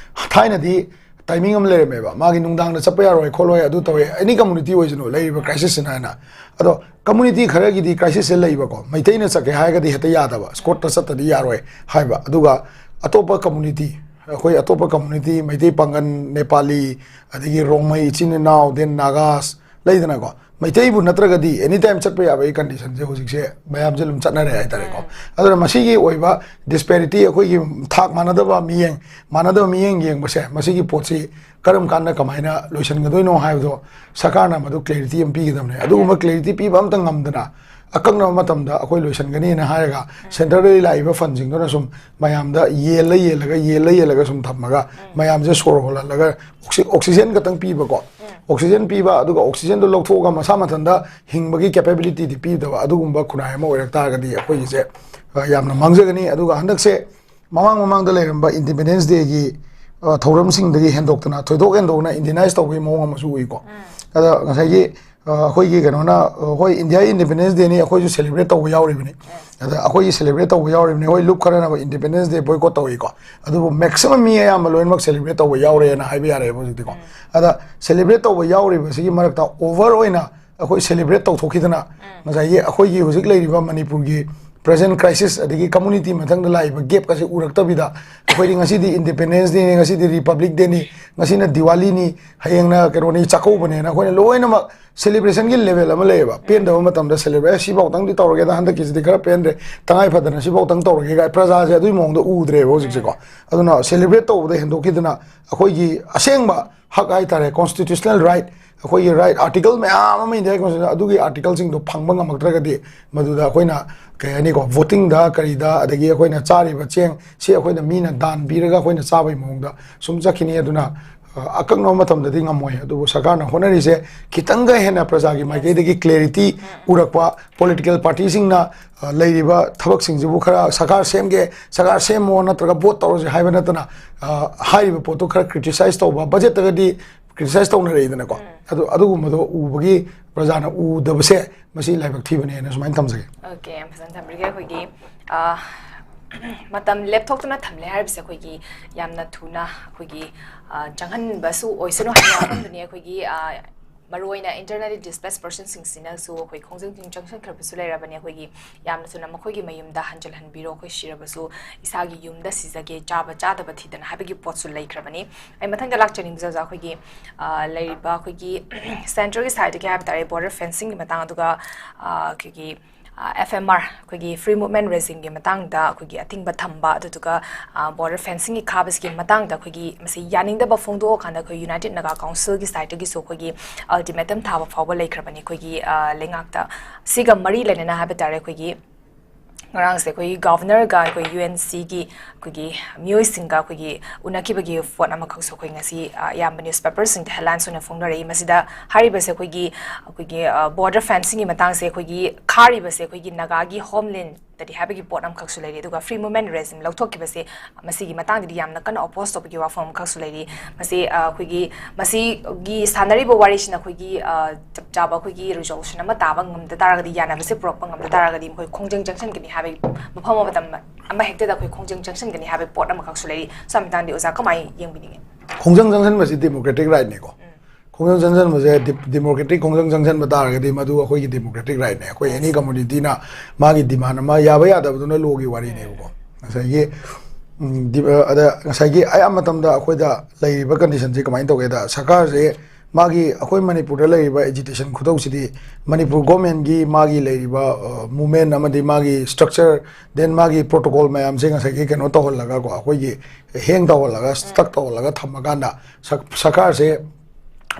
ꯊꯥꯏꯅꯗꯤ ꯇꯥꯏꯃꯤꯡ ꯑꯃ ꯂꯩꯔꯝꯃꯦꯕ, ꯃꯥꯒꯤ ꯅꯨꯡꯗꯥꯡꯗ ꯆꯠꯄ ꯌꯥꯔꯣꯏ ꯈꯣꯠꯂꯣꯏ ꯑꯗꯨ ꯇꯧꯋꯦ, ꯑꯦꯅꯤ ꯀꯝꯃꯨꯅꯤꯇꯤ ꯑꯣꯏꯁꯅꯨ, ꯂꯩꯔꯤꯕ ꯀ꯭ꯔꯥꯏꯁꯤꯁꯁꯤꯅ ꯍꯥꯏꯅ꯫ ꯑꯗꯣ ꯀꯝꯃꯨꯅꯤꯇꯤ ꯈꯔꯒꯤꯗꯤ ꯀ꯭ꯔꯥꯏꯁꯤꯁꯁꯦ ꯂꯩꯕꯀꯣ, ꯃꯩꯇꯩꯅ ꯆꯠꯀꯦ ꯍꯥꯏꯔꯒꯗꯤ ꯍꯦꯛꯇ ꯌꯥꯗꯕ, ꯑꯦꯁꯀꯣꯔꯠꯇ ꯆꯠꯇꯗꯤ ꯌꯥꯔꯣꯏ ꯍꯥꯏꯕ꯫ ꯑꯗꯨꯒ ꯑꯇꯣꯞꯄ ꯀꯝꯃꯨꯅꯤꯇꯤ, ꯑꯩꯈꯣꯏ ꯑꯇꯣꯞꯄ ꯀꯝꯃꯨꯅꯤꯇꯤ, ꯃꯩꯇꯩ ꯄꯥꯡꯒꯜ, ꯅꯦꯄꯥꯂꯤ, ꯑꯗꯒꯤ ꯔꯣꯡꯃꯩ ꯏꯆꯤꯟ ꯏꯅꯥꯎ, ꯗꯦꯟ ꯅꯥꯒꯥꯁ, ꯂꯩꯗꯅꯀꯣ, ꯃꯩꯇꯩꯕꯨ ꯅꯠꯇ꯭ꯔꯒꯗꯤ ꯑꯦꯅꯤ ꯇꯥꯏꯝ ꯆꯠꯄ ꯌꯥꯕꯒꯤ ꯀꯟꯗꯤꯁꯟꯁꯦ ꯍꯧꯖꯤꯛꯁꯦ ꯃꯌꯥꯝꯁꯦ ꯑꯗꯨꯝ ꯆꯠꯅꯔꯦ ꯍꯥꯏꯇꯥꯔꯦꯀꯣ꯫ ꯑꯗꯨꯅ ꯃꯁꯤꯒꯤ ꯑꯣꯏꯕ ꯗꯤꯁꯄꯦꯔꯤꯇꯤ, ꯑꯩꯈꯣꯏꯒꯤ ꯊꯥꯛ ꯃꯥꯟꯅꯗꯕ ꯃꯤꯠꯌꯦꯡ, ꯃꯥꯟꯅꯗꯕ ꯃꯤꯠꯌꯦꯡ ꯌꯦꯡꯕꯁꯦ, ꯃꯁꯤꯒꯤ ꯄꯣꯠꯁꯤ ꯀꯔꯝ ꯀꯥꯟꯗ ꯀꯃꯥꯏꯅ ꯂꯣꯏꯁꯤꯟꯒꯗꯣꯏꯅꯣ ꯍꯥꯏꯕꯗꯣ ꯁꯔꯀꯥꯔꯅ ꯃꯗꯨ ꯀ꯭ꯂꯦꯔꯤꯇꯤ ꯑꯃ ꯄꯤꯒꯗꯕꯅꯦ꯫ ꯑꯗꯨꯒꯨꯝꯕ ꯀ꯭ꯂꯦꯔꯤꯇꯤ ꯄꯤꯕ ꯑꯝꯇ ꯉꯝꯗꯅ ꯑꯀꯛꯅꯕ ꯃꯇꯝꯗ ꯑꯩꯈꯣꯏ ꯂꯣꯏꯁꯤꯟꯒꯅꯤꯅ ꯍꯥꯏꯔꯒ ꯁꯦꯟꯇꯔꯗꯒꯤ ꯂꯥꯛꯏꯕ ꯐꯟꯁꯤꯡꯗꯨꯅ ꯁꯨꯝ ꯃꯌꯥꯝꯗ ꯌꯦꯜꯂ ꯌꯦꯜꯂꯒ, ꯌꯦꯜꯂ ꯌꯦꯜꯂꯒ ꯁꯨꯝ ꯊꯝꯃꯒ ꯃꯌꯥꯝꯁꯦ ꯁꯣꯔ ꯍꯣꯜꯍꯜꯂꯒ ꯑꯣꯛꯁꯤ-, ꯑꯣꯛꯁꯤꯖꯦꯟ ꯈꯛꯇꯪ ꯄꯤꯕꯀꯣ, ꯑꯣꯛꯁꯤꯖꯦꯟ ꯄꯤꯕ, ꯑꯗꯨꯒ ꯑꯣꯛꯁꯤꯖꯦꯟꯗꯣ ꯂꯧꯊꯣꯛꯑꯒ ꯃꯁꯥ ꯃꯊꯟꯇ ꯍꯤꯡꯕꯒꯤ ꯀꯦꯄꯦꯕꯤꯂꯤꯇꯤꯗꯤ ꯄꯤꯗꯕ ꯑꯗꯨꯒꯨꯝꯕ ꯈꯨꯟꯅꯥꯏ ꯑꯃ ꯑꯣꯏꯔꯛ ꯇꯥꯔꯒꯗꯤ ꯑꯩꯈꯣꯏꯒꯤꯁꯦ, ꯑ, ꯌꯥꯝꯅ ꯃꯥꯡꯖꯒꯅꯤ꯫ ꯑꯗꯨꯒ ꯍꯟꯗꯛꯁꯦ ꯃꯃꯥꯡ ꯃꯃꯥꯡꯗ ꯂꯩꯔꯝꯕ ꯏꯟꯗꯤꯄꯦꯟꯗꯦꯟꯁ ꯗꯦꯒꯤ, ꯑ, ꯊꯧꯔꯝꯁꯤꯡꯗꯒꯤ ꯍꯦꯟꯗꯣꯛꯇꯅ, ꯊꯣꯏꯗꯣꯛ ꯍꯦꯟꯗꯣꯛꯅ ꯏꯟꯗꯤꯅꯥꯏꯁ ꯇꯧꯕꯒꯤ ꯃꯑꯣꯡ ꯑꯃꯁꯨ ꯎꯏꯀꯣ꯫ ꯑꯗ ꯉꯁꯥꯏꯒꯤ ꯑ, ꯑꯩꯈꯣꯏꯒꯤ ꯀꯩꯅꯣꯅ, ꯑ, ꯍꯣꯏ, ꯏꯟꯗꯤꯌꯥꯒꯤ ꯏꯟꯗꯤꯄꯦꯟꯗꯦꯟꯁ ꯗꯦꯅꯤ, ꯑꯩꯈꯣꯏꯁꯨ ꯁꯦꯂꯦꯕ꯭ꯔꯦꯠ ꯇꯧꯕ ꯌꯥꯎꯔꯤꯕꯅꯤ꯫ ꯑꯗ ꯑꯩꯈꯣꯏꯒꯤ ꯁꯦꯂꯦꯕ꯭ꯔꯦꯠ ꯇꯧꯕ ꯌꯥꯎꯔꯤꯕꯅꯤ꯫ ꯍꯣꯏ, ꯂꯨꯞ ꯈꯔꯅ ꯏꯟꯗꯤꯄꯦꯟꯗꯦꯟꯁ ꯗꯦ ꯕꯣꯏꯀꯣꯠ ꯇꯧꯏꯀꯣ, ꯑꯗꯨꯕꯨ ꯃꯦꯛꯁꯤꯃꯝ ꯃꯤ ꯑꯌꯥꯝꯕ ꯂꯣꯏꯅꯃꯛ ꯁꯦꯂꯦꯕ꯭ꯔꯦꯠ ꯇꯧꯕ ꯌꯥꯎꯔꯦꯅ ꯍꯥꯏꯕ ꯌꯥꯔꯦꯕ ꯍꯧꯖꯤꯛꯇꯤꯀꯣ꯫ ꯑꯗ ꯁꯦꯂꯦꯕ꯭ꯔꯦꯠ ꯇꯧꯕ ꯌꯥꯎꯔꯤꯕꯁꯤꯒꯤ ꯃꯔꯛꯇ ꯑꯣꯚꯔ ꯑꯣꯏꯅ ꯑꯩꯈꯣꯏ ꯁꯦꯂꯦꯕ꯭ꯔꯦꯠ ꯇꯧꯊꯣꯛꯈꯤꯗꯅ, ꯉꯁꯥꯏꯒꯤ ꯑꯩꯈꯣꯏꯒꯤ ꯍꯧꯖꯤꯛ ꯂꯩꯔꯤꯕ ꯃꯅꯤꯄꯨꯔꯒꯤ ꯄ꯭ꯔꯦꯖꯦꯟ ꯀ꯭ꯔꯥꯏꯁꯤꯁ, ꯑꯗꯒꯤ ꯀꯝꯃꯨꯅꯤꯇꯤ ꯃꯊꯪꯗ ꯂꯥꯛꯏꯕ ꯒꯦꯞꯀꯁꯦ ꯎꯔꯛꯇꯕꯤꯗ, ꯑꯩꯈꯣꯏꯗꯤ ꯉꯁꯤꯗꯤ ꯏꯟꯗꯤꯄꯦꯟꯗꯦꯟꯁ ꯗꯦꯅꯤ, ꯉꯁꯤꯗꯤ ꯔꯤꯄꯕ꯭ꯂꯤꯛ ꯗꯦꯅꯤ, ꯉꯁꯤꯅ ꯗꯤꯋꯥꯂꯤꯅꯤ, ꯍꯌꯦꯡꯅ ꯀꯩꯅꯣꯅꯤ, ꯆꯥꯛꯀꯧꯕꯅꯦꯅ ꯑꯩꯈꯣꯏꯅ ꯂꯣꯏꯅꯃꯛ ꯁꯦꯂꯦꯕ꯭ꯔꯦꯁꯟꯒꯤ ꯂꯦꯚꯦꯜ ꯑꯃ ꯂꯩꯌꯦꯕ꯫ ꯄꯦꯟꯗꯕ ꯃꯇꯝꯗ ꯁꯦꯂꯦꯕ꯭ꯔꯦꯠ, "ꯁꯤꯐꯥꯎꯇꯪꯗꯤ ꯇꯧꯔꯒꯦꯗ, ꯍꯟꯗꯛꯀꯤꯁꯤꯗꯤ ꯈꯔ ꯄꯦꯟꯗ꯭ꯔꯦ, ꯇꯉꯥꯏ ꯐꯗꯅ ꯁꯤꯐꯥꯎꯇꯪ ꯇꯧꯔꯒꯦ" ꯀꯥꯏ ꯄ꯭ꯔꯖꯥꯁꯦ ꯑꯗꯨꯒꯤ ꯃꯑꯣꯡꯗ ꯎꯗ꯭ꯔꯦꯕ ꯍꯧꯖꯤꯛꯁꯦꯀꯣ꯫ ꯑꯗꯨꯅ ꯁꯦꯂꯦꯕ꯭ꯔꯦꯠ ꯇꯧꯕꯗ ꯍꯦꯟꯗꯣꯛꯈꯤꯗꯅ, ꯑꯩꯈꯣꯏꯒꯤ ꯑꯁꯦꯡꯕ ꯍꯛ ꯍꯥꯏꯇꯥꯔꯦ, ꯀꯣꯟꯁꯇꯤꯇ꯭ꯌꯨꯁꯅꯦꯜ ꯔꯥꯏꯠ, ꯑꯩꯈꯣꯏꯒꯤ ꯔꯥꯏꯠ ꯑꯥꯔꯇꯤꯀꯜ ꯃꯌꯥꯝ ꯑꯃ ꯏꯟꯗꯤꯌꯥꯒꯤ ꯀꯣꯟꯁꯇꯤꯇ꯭ꯌꯨꯁꯟ, ꯑꯗꯨꯒꯤ ꯑꯥꯔꯇꯤꯀꯜꯁꯤꯡꯗꯣ ꯐꯪꯕ ꯉꯝꯃꯛꯇ꯭ꯔꯒꯗꯤ, ꯃꯗꯨꯗ ꯑꯩꯈꯣꯏꯅ, ꯀꯩ ꯍꯥꯏꯅꯤꯀꯣ, ꯚꯣꯇꯤꯡꯗ ꯀꯔꯤꯗ, ꯑꯗꯒꯤ ꯑꯩꯈꯣꯏꯅ ꯆꯥꯔꯤꯕ ꯆꯦꯡ ꯁꯤ ꯑꯩꯈꯣꯏꯅ ꯃꯤꯅ ꯗꯥꯟ ꯄꯤꯔꯒ ꯑꯩꯈꯣꯏꯅ ꯆꯥꯕꯒꯤ ꯃꯑꯣꯡꯗ ꯁꯨꯝ ꯆꯠꯈꯤꯅꯤ꯫ ꯑꯗꯨꯅ, ꯑ, ꯑꯀꯛꯅꯕ ꯃꯇꯝꯗꯗꯤ ꯉꯝꯃꯣꯏ꯫ ꯑꯗꯨꯕꯨ ꯁꯔꯀꯥꯔꯅ ꯍꯣꯠꯅꯔꯤꯁꯦ ꯈꯤꯇꯪꯒ ꯍꯦꯟꯅ ꯄ꯭ꯔꯖꯥꯒꯤ ꯃꯥꯏꯀꯩꯗꯒꯤ ꯀ꯭ꯂꯦꯔꯤꯇꯤ ꯎꯔꯛꯄ, ꯄꯣꯂꯤꯇꯤꯀꯦꯜ ꯄꯥꯔꯇꯤꯁꯤꯡꯅ, ꯑ, ꯂꯩꯔꯤꯕ ꯊꯕꯛꯁꯤꯡꯁꯤꯕꯨ ꯈꯔ ꯁꯔꯀꯥꯔ ꯁꯦꯝꯒꯦ, ꯁꯔꯀꯥꯔ ꯁꯦꯝꯃꯣ ꯅꯠꯇ꯭ꯔꯒ ꯚꯣꯠ ꯇꯧꯔꯁꯦ ꯍꯥꯏꯕ ꯅꯠꯇꯅ, ꯑ, ꯍꯥꯏꯔꯤꯕ ꯄꯣꯠꯇꯣ ꯈꯔ ꯀ꯭ꯔꯤꯇꯤꯁꯥꯏꯁ ꯇꯧꯕ, ꯕꯖꯦꯠꯇꯒꯗꯤ ꯀ꯭ꯔꯤꯇꯤꯁꯥꯏꯁ ꯇꯧꯅꯔꯛꯏꯗꯅꯀꯣ꯫ ꯑꯗꯨ, ꯑꯗꯨꯒꯨꯝꯕꯗꯣ ꯎꯕꯒꯤ ꯄ꯭ꯔꯖꯥꯅ ꯎꯗꯕꯁꯦ ꯃꯁꯤ ꯂꯥꯏꯕꯛ ꯊꯤꯕꯅꯦꯅ ꯁꯨꯃꯥꯏꯅ ꯊꯝꯖꯒꯦ꯫ ꯑꯣꯀꯦ, ꯌꯥꯝ ꯐꯖꯅ ꯊꯝꯕꯤꯔꯤꯒꯦ꯫ ꯑꯩꯈꯣꯏꯒꯤ, ꯑ, ꯃꯇꯝ ꯂꯦꯞꯊꯣꯛꯇꯨꯅ ꯊꯝꯂꯦ ꯍꯥꯏꯔꯤꯕꯁꯦ ꯑꯩꯈꯣꯏꯒꯤ ꯌꯥꯝꯅ ꯊꯨꯅ ꯑꯩꯈꯣꯏꯒꯤ, ꯑ, ꯆꯪꯍꯟꯕꯁꯨ ꯑꯣꯏꯁꯅꯨ ꯍꯥꯏꯕ ꯋꯥꯐꯝꯗꯨꯅꯤ꯫ ꯑꯩꯈꯣꯏꯒꯤ, ꯑ, ꯃꯔꯨꯑꯣꯏꯅ ꯏꯟꯇꯔꯅꯦꯜꯂꯤ ꯗꯤꯁꯄ꯭ꯂꯦꯁ ꯄꯔꯁꯟꯁꯤꯡꯁꯤꯅꯁꯨ ꯑꯩꯈꯣꯏ ꯈꯣꯡꯖꯪ ꯊꯤꯡ ꯆꯪꯁꯤꯟꯈ꯭ꯔꯕꯁꯨ ꯂꯩꯔꯕꯅꯤ꯫ ꯑꯩꯈꯣꯏꯒꯤ ꯌꯥꯝꯅ ꯊꯨꯅ ꯃꯈꯣꯏꯒꯤ ꯃꯌꯨꯝꯗ ꯍꯟꯖꯤꯜꯍꯟꯕꯤꯔꯣ, ꯑꯩꯈꯣꯏ ꯁꯤꯔꯕꯁꯨ ꯏꯁꯥꯒꯤ ꯌꯨꯝꯗ ꯁꯤꯖꯒꯦ, ꯆꯥꯕ ꯆꯥꯗꯕ ꯊꯤꯗꯅ ꯍꯥꯏꯕꯒꯤ ꯄꯣꯠꯁꯨ ꯂꯩꯈ꯭ꯔꯕꯅꯤ꯫ ꯑꯩ ꯃꯊꯪꯗ ꯂꯥꯛꯆꯅꯤꯡꯕꯁꯦ ꯑꯣꯖꯥ, ꯑꯩꯈꯣꯏꯒꯤ, ꯑ, ꯂꯩꯔꯤꯕ ꯑꯩꯈꯣꯏꯒꯤ ꯁꯦꯟꯇ꯭ꯔꯒꯤ ꯁꯥꯏꯠꯇꯒꯤ ꯍꯥꯏꯕ ꯇꯥꯔꯦ, ꯕꯣꯔꯗꯔ ꯐꯦꯟꯁꯤꯡꯒꯤ ꯃꯇꯥꯡ, ꯑꯗꯨꯒ, ꯑ, ꯑꯩꯈꯣꯏꯒꯤ, ꯑ, ꯑꯦꯐ ꯑꯦꯝ ꯑꯥꯔ, ꯑꯩꯈꯣꯏꯒꯤ ꯐ꯭ꯔꯤ ꯃꯨꯚꯃꯦꯟ ꯔꯦꯖꯤꯝꯒꯤ ꯃꯇꯥꯡꯗ ꯑꯩꯈꯣꯏꯒꯤ ꯑꯊꯤꯡꯕ ꯊꯝꯕ, ꯑꯗꯨꯗꯨꯒ, ꯑ, ꯕꯣꯔꯗꯔ ꯐꯦꯟꯁꯤꯡꯒꯤ ꯈꯥꯕꯁꯤꯒꯤ ꯃꯇꯥꯡꯗ ꯑꯩꯈꯣꯏꯒꯤ ꯃꯁꯤ ꯌꯥꯅꯤꯡꯗꯕ ꯐꯣꯡꯗꯣꯛꯑꯀꯥꯟꯗ ꯑꯩꯈꯣꯏ ꯌꯨꯅꯥꯏꯇꯦꯠ ꯅꯥꯒꯥ ꯀꯥꯎꯟꯁꯤꯜꯒꯤ ꯁꯥꯏꯠꯇꯒꯤꯁꯨ ꯑꯩꯈꯣꯏꯒꯤ ꯑꯜꯇꯤꯃꯦꯇꯝ ꯊꯥꯕ ꯐꯥꯎꯕ ꯂꯩꯈ꯭ꯔꯕꯅꯤ ꯑꯩꯈꯣꯏꯒꯤ, ꯑ, ꯂꯩꯉꯥꯛꯇ꯫ ꯁꯤꯒ ꯃꯔꯤ ꯂꯩꯅꯅ ꯍꯥꯏꯕ ꯇꯥꯔꯦ, ꯑꯩꯈꯣꯏꯒꯤ ꯉꯔꯥꯡꯁꯦ ꯑꯩꯈꯣꯏꯒꯤ ꯒꯚꯔꯅꯔꯒ ꯑꯩꯈꯣꯏ ꯌꯨ ꯑꯦꯟ ꯁꯤꯒꯤ ꯑꯩꯈꯣꯏꯒꯤ ꯃꯤꯑꯣꯏꯁꯤꯡꯒ ꯑꯩꯈꯣꯏꯒꯤ ꯎꯅꯈꯤꯕꯒꯤ ꯐꯣꯟ ꯑꯃꯈꯛꯁꯨ ꯑꯩꯈꯣꯏ ꯉꯁꯤ, ꯑ, ꯑꯌꯥꯝꯕ ꯅ꯭ꯌꯨꯁꯄꯦꯄꯔꯁꯤꯡꯗ ꯍꯦꯗꯂꯥꯏꯟꯁ ꯑꯣꯏꯅ ꯐꯣꯡꯅꯔꯛꯏ꯫ ꯃꯁꯤꯗ ꯍꯥꯏꯔꯤꯕꯁꯦ ꯑꯩꯈꯣꯏꯒꯤ, ꯑꯩꯈꯣꯏꯒꯤ, ꯑ, ꯕꯣꯔꯗꯔ ꯐꯦꯟꯁꯤꯡꯒꯤ ꯃꯇꯥꯡꯁꯦ ꯑꯩꯈꯣꯏꯒꯤ ꯈꯥꯔꯤꯕꯁꯦ ꯑꯩꯈꯣꯏꯒꯤ ꯅꯥꯒꯥꯒꯤ ꯍꯣꯝꯂꯦꯟ ꯗꯤ ꯍꯥꯏꯕꯒꯤ ꯄꯣꯠ ꯑꯃꯈꯛꯁꯨ ꯂꯩꯔꯤ꯫ ꯑꯗꯨꯒ free movement regime ꯂꯧꯊꯣꯛꯈꯤꯕꯁꯦ, ꯃꯁꯤꯒꯤ ꯃꯇꯥꯡꯗꯗꯤ ꯌꯥꯝꯅ ꯀꯟꯅ oppose ꯇꯧꯕꯒꯤ ꯋꯥꯐꯝ ꯑꯃꯈꯛꯁꯨ ꯂꯩꯔꯤ꯫ ꯃꯁꯤ, ꯑ, ꯑꯩꯈꯣꯏꯒꯤ, ꯃꯁꯤꯒꯤ ꯁꯥꯟꯅꯔꯤꯕ ꯋꯥꯔꯤꯁꯤꯅ ꯑꯩꯈꯣꯏꯒꯤ, ꯑ, ꯆꯞ ꯆꯥꯕ ꯑꯩꯈꯣꯏꯒꯤ resolution ꯑꯃ ꯇꯥꯕ ꯉꯝꯗ ꯇꯥꯔꯒꯗꯤ, ꯌꯥꯅꯕꯁꯦ ꯄꯨꯔꯛꯄ ꯉꯝꯗ ꯇꯥꯔꯒꯗꯤ, ꯃꯈꯣꯏ ꯈꯣꯡꯖꯪ ꯆꯪꯁꯤꯟꯒꯅꯤ ꯍꯥꯏꯕꯒꯤ ꯃꯐꯝ ꯑꯃ, ꯃꯇꯝ ꯑꯃ ꯍꯦꯛꯇꯗ ꯑꯩꯈꯣꯏ ꯈꯣꯡꯖꯪ ꯆꯪꯁꯤꯟꯒꯅꯤ ꯍꯥꯏꯕꯒꯤ ꯄꯣꯠ ꯑꯃꯈꯛꯁꯨ ꯂꯩꯔꯤ꯫ ꯁꯤ ꯃꯇꯥꯡꯗꯤ ꯑꯣꯖꯥ ꯀꯃꯥꯏꯅ ꯌꯦꯡꯕꯤꯅꯤꯡꯉꯤ? ꯈꯣꯡꯖꯪ ꯆꯪꯁꯤꯟꯕꯁꯤ democratic right ꯅꯤꯀꯣ꯫ ꯈꯣꯡꯖꯪ ꯆꯪꯁꯤꯟꯕꯁꯦ ꯗꯤ-, democratic ꯈꯣꯡꯖꯪ ꯆꯪꯁꯤꯟꯕ ꯇꯥꯔꯒꯗꯤ ꯃꯗꯨ ꯑꯩꯈꯣꯏꯒꯤ democratic right ꯅꯦ꯫ ꯑꯩꯈꯣꯏ any community ꯅ ꯃꯥꯒꯤ demand ꯑꯃ, ꯌꯥꯕ ꯌꯥꯗꯕꯗꯨꯅ law ꯒꯤ ꯋꯥꯔꯤꯅꯦꯕꯀꯣ꯫ ꯉꯁꯥꯏꯒꯤ, ꯎꯝ, ꯗꯤ-, ꯑ, ꯑꯗ ꯉꯁꯥꯏꯒꯤ ꯑꯌꯥꯝꯕ ꯃꯇꯝꯗ ꯑꯩꯈꯣꯏꯗ ꯂꯩꯔꯤꯕ condition ꯁꯦ ꯀꯃꯥꯏꯅ ꯇꯧꯒꯦꯗ, ꯁꯔꯀꯥꯔꯁꯦ ꯃꯥꯒꯤ, ꯑꯩꯈꯣꯏ ꯃꯅꯤꯄꯨꯔꯗ ꯂꯩꯔꯤꯕ agitation ꯈꯨꯇꯧꯁꯤꯗꯤ ꯃꯅꯤꯄꯨꯔ government ꯀꯤ ꯃꯥꯒꯤ ꯂꯩꯔꯤꯕ, ꯑ, movement ꯑꯃꯗꯤ ꯃꯥꯒꯤ structure, then ꯃꯥꯒꯤ protocol ꯃꯌꯥꯝꯁꯦ ꯉꯁꯥꯏꯒꯤ ꯀꯩꯅꯣ ꯇꯧꯍꯜꯂꯒꯀꯣ, ꯑꯩꯈꯣꯏꯒꯤ hang ꯇꯧꯍꯜꯂꯒ, stuck ꯇꯧꯍꯜꯂꯒ ꯊꯝꯃꯀꯥꯟꯗ ꯁꯔ-, ꯁꯔꯀꯥꯔꯁꯦ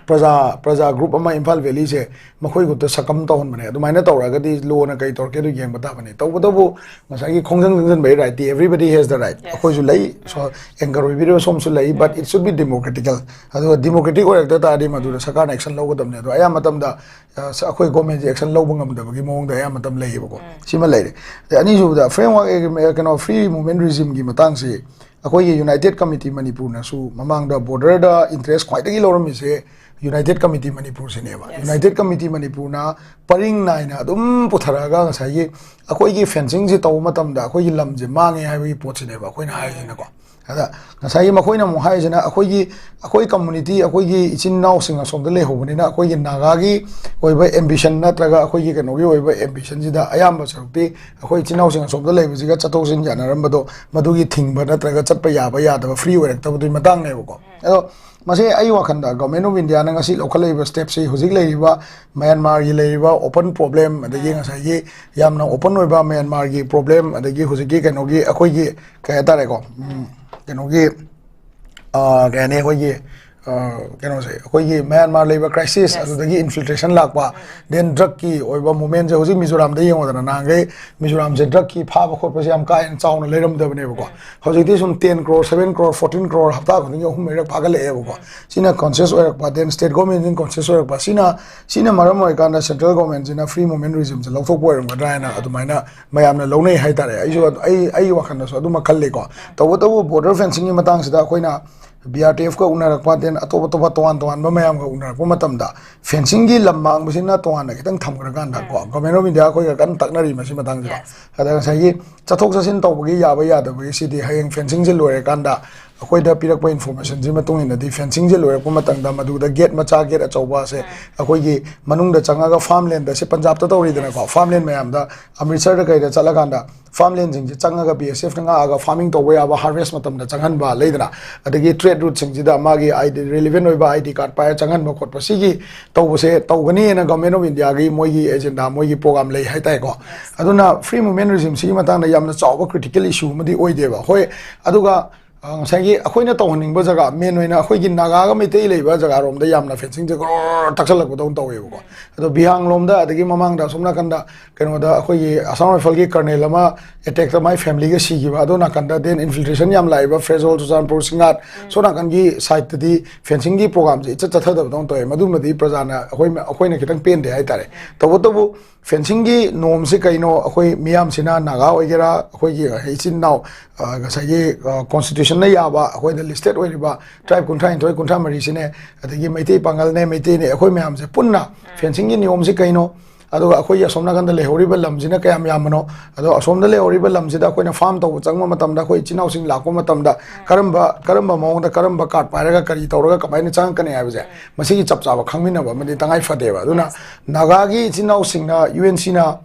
ꯄ꯭ꯔꯖꯥ, ꯄ꯭ꯔꯖꯥ group ꯑꯃ ꯏꯝꯐꯥꯜ valley ꯁꯦ ꯃꯈꯣꯏ ꯈꯨꯠꯇ succumb ꯇꯧꯍꯟꯕꯅꯦ꯫ ꯑꯗꯨꯃꯥꯏꯅ ꯇꯧꯔꯒꯗꯤ law ꯅ ꯀꯩ ꯇꯧꯔꯛꯀꯦꯗꯣ ꯌꯦꯡꯕ ꯇꯥꯕꯅꯤ꯫ ꯇꯧꯕꯇꯕꯨ ꯉꯁꯥꯏꯒꯤ ꯈꯣꯡꯖꯪ ꯆꯪꯁꯤꯟꯕꯒꯤ right T everybody has the right꯫ Yes. ꯑꯩꯈꯣꯏꯁꯨ ꯂꯩ, ꯁꯣ-, anchor ꯑꯣꯏꯕꯤꯔꯤꯕ ꯁꯣꯝꯁꯨ ꯂꯩ, but it should be democratical꯫ ꯑꯗꯨꯒ democratic ꯑꯣꯏꯔꯛꯇ ꯇꯥꯔꯗꯤ ꯃꯗꯨꯗ ꯁꯔꯀꯥꯔꯅ action ꯂꯧꯒꯗꯕꯅꯦ꯫ ꯑꯗꯣ ꯑꯌꯥꯝꯕ ꯃꯇꯝꯗ, ꯑ, ꯁ-, ꯑꯩꯈꯣꯏ government ꯁꯦ action ꯂꯧꯕ ꯉꯝꯗꯕꯒꯤ ꯃꯑꯣꯡꯗ ꯑꯌꯥꯝꯕ ꯃꯇꯝ ꯂꯩꯌꯦꯕꯀꯣ꯫ ꯁꯤꯃ ꯂꯩꯔꯦ꯫ ꯑꯗꯩ ꯑꯅꯤꯁꯨꯕꯗ framework ag-, ꯀꯩꯅꯣ, free movement regime ꯒꯤ ꯃꯇꯥꯡꯁꯤ ꯑꯩꯈꯣꯏꯒꯤ United Committee ꯃꯅꯤꯄꯨꯔꯅꯁꯨ ꯃꯃꯥꯡꯗ border ꯗ interest ꯈ꯭ꯋꯥꯏꯗꯒꯤ ꯂꯧꯔꯝꯃꯤꯁꯦ United Committee ꯃꯅꯤꯄꯨꯔꯁꯤꯅꯦꯕ꯫ Yes. United Committee ꯃꯅꯤꯄꯨꯔꯅ ꯄꯔꯤꯡ ꯅꯥꯏꯅ ꯑꯗꯨꯝ ꯄꯨꯊꯔꯛꯑꯒ ꯉꯁꯥꯏꯒꯤ ꯑꯩꯈꯣꯏꯒꯤ fencing ꯁꯦ ꯇꯧꯕ ꯃꯇꯝꯗ ꯑꯩꯈꯣꯏꯒꯤ ꯂꯝꯁꯦ ꯃꯥꯡꯉꯦ ꯍꯥꯏꯕꯒꯤ ꯄꯣꯠꯁꯤꯅꯦꯕ ꯑꯩꯈꯣꯏꯅ ꯍꯥꯏꯔꯤꯁꯤꯅꯀꯣ꯫ ꯑꯗ ꯉꯁꯥꯏꯒꯤ ꯃꯈꯣꯏꯅ ꯑꯃꯨꯛ ꯍꯥꯏꯔꯤꯁꯤꯅ ꯑꯩꯈꯣꯏꯒꯤ, ꯑꯩꯈꯣꯏ community, ꯑꯩꯈꯣꯏꯒꯤ ꯏꯆꯤꯟ ꯏꯅꯥꯎꯁꯤꯡ ꯑꯁꯣꯝꯗ ꯂꯩꯍꯧꯕꯅꯤꯅ ꯑꯩꯈꯣꯏꯒꯤ ꯅꯥꯒꯥꯒꯤ ꯑꯣꯏꯕ ambition ꯅꯠꯇ꯭ꯔꯒ ꯑꯩꯈꯣꯏꯒꯤ ꯀꯩꯅꯣꯒꯤ ꯑꯣꯏꯕ ambition ꯁꯤꯗ ꯑꯌꯥꯝꯕ ꯁꯔꯨꯛꯇꯤ ꯑꯩꯈꯣꯏ ꯏꯆꯤꯟ ꯏꯅꯥꯎꯁꯤꯡ ꯑꯁꯣꯝꯗ ꯂꯩꯕꯁꯤꯒ ꯆꯠꯊꯣꯛ ꯆꯠꯁꯤꯟ ꯌꯥꯅꯔꯝꯕꯗꯣ ꯃꯗꯨꯒꯤ ꯊꯤꯡꯕ ꯅꯠꯇ꯭ꯔꯒ ꯆꯠꯄ ꯌꯥꯕ ꯌꯥꯗꯕ free ꯑꯣꯏꯔꯛꯇꯕꯗꯨꯒꯤ ꯃꯇꯥꯡꯅꯦꯕꯀꯣ꯫ ꯑꯗꯣ ꯃꯁꯤ ꯑꯩ ꯋꯥꯈꯜꯗ Government of India ꯅ ꯉꯁꯤ ꯂꯧꯈꯠꯂꯛꯏꯕ step ꯁꯤ ꯍꯧꯖꯤꯛ ꯂꯩꯔꯤꯕ ꯃ꯭ꯌꯥꯟꯃꯥꯔꯒꯤ ꯂꯩꯔꯤꯕ open problem, ꯑꯗꯒꯤ ꯉꯁꯥꯏꯒꯤ ꯌꯥꯝꯅ open ꯑꯣꯏꯕ ꯃ꯭ꯌꯥꯟꯃꯥꯔꯒꯤ problem, ꯑꯗꯒꯤ ꯍꯧꯖꯤꯛꯀꯤ ꯀꯩꯅꯣꯒꯤ ꯑꯩꯈꯣꯏꯒꯤ ꯀꯩ ꯍꯥꯏꯇꯥꯔꯦꯀꯣ, ꯎꯝ, ꯀꯩꯅꯣꯒꯤ, ꯑ, ꯀꯩ ꯍꯥꯏꯅꯤ, ꯑꯩꯈꯣꯏꯒꯤ, ꯀꯩꯅꯣꯁꯦ, ꯑꯩꯈꯣꯏꯒꯤ ꯃ꯭ꯌꯥꯟꯃꯥꯔ ꯂꯩꯕ ꯀ꯭ꯔꯥꯏꯁꯤꯁ, ꯑꯗꯨꯗꯒꯤ ꯏꯟꯐꯤꯜꯇ꯭ꯔꯦꯁꯟ ꯂꯥꯛꯄ, ꯗꯦꯟ ꯗ꯭ꯔꯛꯀꯤ ꯑꯣꯏꯕ ꯃꯨꯞꯃꯦꯟꯁꯦ ꯍꯧꯖꯤꯛ ꯃꯤꯖꯣꯔꯥꯝꯗ ꯌꯦꯡꯉꯨꯗꯅ, ꯅꯍꯥꯟꯈꯩ ꯃꯤꯖꯣꯔꯥꯝꯁꯦ ꯗ꯭ꯔꯛꯀꯤ ꯐꯥꯕ ꯈꯣꯠꯄꯁꯦ ꯌꯥꯝ ꯀꯥ ꯍꯦꯟꯅ ꯆꯥꯎꯅ ꯂꯩꯔꯝꯗꯕꯅꯦꯕꯀꯣ꯫ ꯍꯧꯖꯤꯛꯇꯤ ꯁꯨꯝ ten crore, seven crore, fourteen crore ꯍꯞꯇꯥ ꯈꯨꯗꯤꯡꯒꯤ ꯑꯍꯨꯝ ꯃꯔꯤꯔꯛ ꯐꯥꯒꯠꯂꯛꯑꯦꯕꯀꯣ꯫ ꯁꯤꯅ ꯀꯣꯟꯁꯤꯌꯁ ꯑꯣꯏꯔꯛꯄ, ꯗꯦꯟ ꯁ꯭ꯇꯦꯠ ꯒꯣꯔꯃꯦꯟꯁꯤꯡ ꯀꯣꯟꯁꯤꯌꯁ ꯑꯣꯏꯔꯛꯄ, ꯁꯤꯅ ꯁꯤꯅ ꯃꯔꯝ ꯑꯣꯏꯔꯀꯥꯟꯗ ꯁꯦꯟꯇ꯭ꯔꯦꯜ ꯒꯣꯔꯃꯦꯟꯁꯤꯅ ꯐ꯭ꯔꯤ ꯃꯨꯞꯃꯦꯟ ꯔꯤꯖꯤꯝꯁꯦ ꯂꯧꯊꯣꯛꯄ ꯑꯣꯏꯔꯝꯒꯗ꯭ꯔꯥ ꯍꯥꯏꯅ ꯑꯗꯨꯃꯥꯏꯅ ꯃꯌꯥꯝꯅ ꯂꯧꯅꯩ ꯍꯥꯏꯇꯥꯔꯦ꯫ ꯑꯩꯁꯨ ꯑꯗꯨ- ꯑꯩ ꯑꯩꯒꯤ ꯋꯥꯈꯜꯗꯁꯨ ꯑꯗꯨꯃꯛ ꯈꯜꯂꯤꯀꯣ꯫ ꯇꯧꯕꯇꯕꯨ ꯕꯣꯔꯗꯔ ꯐꯦꯟꯁꯤꯡꯒꯤ ꯃꯇꯥꯡꯁꯤꯗ ꯑꯩꯈꯣꯏꯅ ꯕꯤ ꯑꯥꯔ ꯇꯤ ꯑꯦꯐꯀ ꯎꯅꯔꯛꯄ, ꯗꯦꯟ ꯑꯇꯣꯞ ꯑꯇꯣꯞꯄ ꯇꯣꯉꯥꯟ ꯇꯣꯉꯥꯟꯕ ꯃꯌꯥꯝꯒ ꯎꯅꯔꯛꯄ ꯃꯇꯝꯗ ꯐꯦꯟꯁꯤꯡꯒꯤ ꯂꯝ ꯃꯥꯡꯕꯁꯤꯅ ꯇꯣꯉꯥꯟꯅ ꯈꯤꯇꯪ ꯊꯝꯈ꯭ꯔꯀꯥꯟꯗ ꯀꯣ, ꯒꯣꯔꯃꯦꯟ ꯑꯣꯐ ꯏꯟꯗꯤꯌꯥ ꯑꯩꯈꯣꯏꯒ ꯀꯟꯅ ꯇꯛꯅꯔꯤ ꯃꯁꯤ ꯃꯇꯥꯡꯁꯤꯗ꯫ ꯑꯗ ꯉꯁꯥꯏꯒꯤ ꯆꯠꯊꯣꯛ ꯆꯠꯁꯤꯟ ꯇꯧꯕꯒꯤ ꯌꯥꯕ ꯌꯥꯗꯕꯒꯤ ꯁꯤꯗꯤ ꯍꯌꯦꯡ ꯐꯦꯟꯁꯤꯡꯁꯦ ꯂꯣꯏꯔꯀꯥꯟꯗ ꯑꯩꯈꯣꯏꯗ ꯄꯤꯔꯛꯄ ꯏꯟꯐꯣꯔꯃꯦꯁꯟꯁꯤ ꯃꯇꯨꯡ ꯏꯟꯅꯗꯤ ꯐꯦꯟꯁꯤꯡꯁꯦ ꯂꯣꯏꯔꯛꯄ ꯃꯇꯝꯗ ꯃꯗꯨꯗ ꯒꯦꯠ ꯃꯆꯥ, ꯒꯦꯠ ꯑꯆꯧꯕ ꯑꯁꯦ ꯑꯩꯈꯣꯏꯒꯤ ꯃꯅꯨꯡꯗ ꯆꯪꯉꯒ ꯐꯥꯔꯝ ꯂꯦꯟꯗ, ꯁꯤ ꯄꯟꯖꯥꯕꯇ ꯇꯧꯔꯤꯗꯅꯀꯣ, ꯐꯥꯔꯝ ꯂꯦꯟ ꯃꯌꯥꯝꯗ ꯑꯃ꯭ꯔꯤꯠꯁꯔꯗ ꯀꯩꯗ ꯆꯠꯂꯀꯥꯟꯗ ꯐꯥꯔꯝ ꯂꯦꯟꯁꯤꯡꯁꯤ ꯆꯪꯉꯒ ꯕꯤ ꯑꯦꯁ ꯑꯦꯐꯅ ꯉꯥꯛꯑꯒ ꯐꯥꯔꯃꯤꯡ ꯇꯧꯕ ꯌꯥꯕ, ꯍꯥꯔꯚꯦꯁ ꯃꯇꯝꯗ ꯆꯪꯍꯟꯕ ꯂꯩꯗꯅ, ꯑꯗꯒꯤ ꯇ꯭ꯔꯦꯗ ꯔꯨꯠꯁꯤꯡꯁꯤꯗ ꯃꯥꯒꯤ ꯑꯥꯏ ꯗꯤ, ꯔꯤꯂꯤꯚꯦꯟ ꯑꯣꯏꯕ ꯑꯥꯏ ꯗꯤ ꯀꯥꯔꯗ ꯄꯥꯏꯔ ꯆꯪꯍꯟꯕ ꯈꯣꯠꯄ, ꯁꯤꯒꯤ ꯇꯧꯕꯁꯦ ꯇꯧꯒꯅꯤꯅ ꯒꯣꯔꯃꯦꯟ ꯑꯣꯐ ꯏꯟꯗꯤꯌꯥꯒꯤ ꯃꯣꯏꯒꯤ ꯑꯦꯖꯦꯟꯗꯥ, ꯃꯣꯏꯒꯤ ꯄ꯭ꯔꯣꯒꯥꯝ ꯂꯩ ꯍꯥꯏꯇꯥꯔꯦꯀꯣ꯫ ꯑꯗꯨꯅ ꯐ꯭ꯔꯤ ꯃꯨꯞꯃꯦꯟ ꯔꯤꯖꯤꯝꯁꯤꯒꯤ ꯃꯇꯥꯡꯗ ꯌꯥꯝꯅ ꯆꯥꯎꯕ ꯀ꯭ꯔꯤꯇꯤꯀꯦꯜ ꯏꯁꯨ ꯑꯃꯗꯤ ꯑꯣꯏꯗꯦꯕ꯫ ꯍꯣꯏ, ꯑꯗꯨꯒ ꯑ, ꯉꯁꯥꯏꯒꯤ ꯑꯩꯈꯣꯏꯅ ꯇꯧꯍꯟꯅꯤꯡꯕ ꯖꯒꯥ, ꯃꯦꯟ ꯑꯣꯏꯅ ꯑꯩꯈꯣꯏꯒꯤ ꯅꯥꯒꯥꯒ ꯃꯩꯇꯩ ꯂꯩꯕ ꯖꯒꯥꯔꯣꯝꯗ ꯌꯥꯝꯅ ꯐꯦꯟꯁꯤꯡꯁꯦ ꯒ꯭ꯔꯣꯔ ꯇꯛꯁꯜꯂꯛꯄꯗꯧꯅ ꯇꯧꯋꯦꯕꯀꯣ꯫ ꯑꯗꯣ ꯕꯤꯍꯥꯡ ꯂꯣꯝꯗ, ꯑꯗꯒꯤ ꯃꯃꯥꯡꯗ ꯑꯁꯣꯝ ꯅꯥꯀꯟꯗ ꯀꯩꯅꯣꯗ ꯑꯩꯈꯣꯏꯒꯤ ꯑꯁꯥꯝ ꯔꯥꯏꯐꯜꯒꯤ ꯀꯔꯅꯦꯜ ꯑꯃ ꯑꯦꯇꯦꯛꯇ ꯃꯥꯏ ꯐꯦꯃꯤꯂꯤꯒ ꯁꯤꯈꯤꯕ, ꯑꯗꯣ ꯅꯥꯀꯟꯗ ꯗꯦꯟ ꯏꯟꯐꯤꯜꯇ꯭ꯔꯦꯁꯟ ꯌꯥꯝ ꯂꯥꯛꯏꯕ ꯐ꯭ꯔꯦꯖꯣꯜ, ꯆꯨꯔꯆꯥꯟꯄꯨꯔ, ꯁꯤꯡꯉꯥꯠ, ꯁꯣꯝ ꯅꯥꯀꯟꯒꯤ ꯁꯥꯏꯠꯇꯗꯤ ꯐꯦꯟꯁꯤꯡꯒꯤ ꯄ꯭ꯔꯣꯒꯥꯝꯁꯦ ꯏꯆꯠ ꯆꯠꯊꯗꯕꯗꯧꯅ ꯇꯧꯋꯦ꯫ ꯃꯗꯨꯃꯗꯤ ꯄ꯭ꯔꯖꯥꯅ, ꯑꯩꯈꯣꯏ, ꯑꯩꯈꯣꯏꯅ ꯈꯤꯇꯪ ꯄꯦꯟꯗꯦ ꯍꯥꯏꯇꯥꯔꯦ꯫ ꯇꯧꯕꯇꯕꯨ ꯐꯦꯟꯁꯤꯡꯒꯤ ꯅꯣꯝꯁꯤ ꯀꯩꯅꯣ? ꯑꯩꯈꯣꯏ ꯃꯤꯌꯥꯝꯁꯤꯅ, ꯅꯥꯒꯥ ꯑꯣꯏꯒꯦꯔꯥ, ꯑꯩꯈꯣꯏꯒꯤ ꯏꯆꯤꯟ ꯏꯅꯥꯎ, ꯑ, ꯉꯁꯥꯏꯒꯤ, ꯑ, ꯀꯣꯟꯁꯇꯤꯇ꯭ꯌꯨꯁꯟꯅ ꯌꯥꯕ, ꯑꯩꯈꯣꯏꯗ ꯂꯤꯁꯇꯦꯠ ꯑꯣꯏꯔꯤꯕ ꯇ꯭ꯔꯥꯏꯕ ꯀꯨꯟꯊ꯭ꯔꯥꯅꯤꯊꯣꯏ, ꯀꯨꯟꯊ꯭ꯔꯥ ꯃꯔꯤꯁꯤꯅꯦ, ꯑꯗꯒꯤ ꯃꯩꯇꯩ ꯄꯥꯉꯜꯅꯦ, ꯃꯩꯇꯩꯅꯦ, ꯑꯩꯈꯣꯏ ꯃꯌꯥꯝꯁꯦ ꯄꯨꯟꯅ ꯐꯦꯟꯁꯤꯡꯒꯤ ꯅꯤꯌꯣꯝꯁꯤ ꯀꯩꯅꯣ? ꯑꯗꯨꯒ ꯑꯩꯈꯣꯏꯒꯤ ꯑꯁꯣꯝ ꯅꯥꯀꯟꯗ ꯂꯩꯍꯧꯔꯤꯕ ꯂꯝꯁꯤꯅ ꯀꯌꯥꯝ ꯌꯥꯝꯕꯅꯣ? ꯑꯗꯣ ꯑꯁꯣꯝꯗ ꯂꯩꯍꯧꯔꯤꯕ ꯂꯝꯁꯤꯗ ꯑꯩꯈꯣꯏꯅ ꯐꯥꯔꯝ ꯇꯧꯕ ꯆꯪꯕ ꯃꯇꯝꯗ, ꯑꯩꯈꯣꯏ ꯏꯆꯤꯟ ꯏꯅꯥꯎꯁꯤꯡ ꯂꯥꯛꯄ ꯃꯇꯝꯗ ꯀꯔꯝꯕ, ꯀꯔꯝꯕ ꯃꯑꯣꯡꯗ, ꯀꯔꯝꯕ ꯀꯥꯔꯗ ꯄꯥꯏꯔꯒ, ꯀꯔꯤ ꯇꯧꯔꯒ, ꯀꯃꯥꯏꯅ ꯆꯪꯉꯛꯀꯅꯤ ꯍꯥꯏꯕꯁꯦ, ꯃꯁꯤꯒꯤ ꯆꯞ ꯆꯥꯕ ꯈꯪꯃꯤꯟꯅꯕ ꯑꯃꯗꯤ ꯇꯉꯥꯏ ꯐꯗꯦꯕ꯫ ꯑꯗꯨꯅ ꯅꯥꯒꯥꯒꯤ ꯏꯆꯤꯟ ꯏꯅꯥꯎꯁꯤꯡꯅ, ꯌꯨ ꯑꯦꯟ ꯁꯤꯅ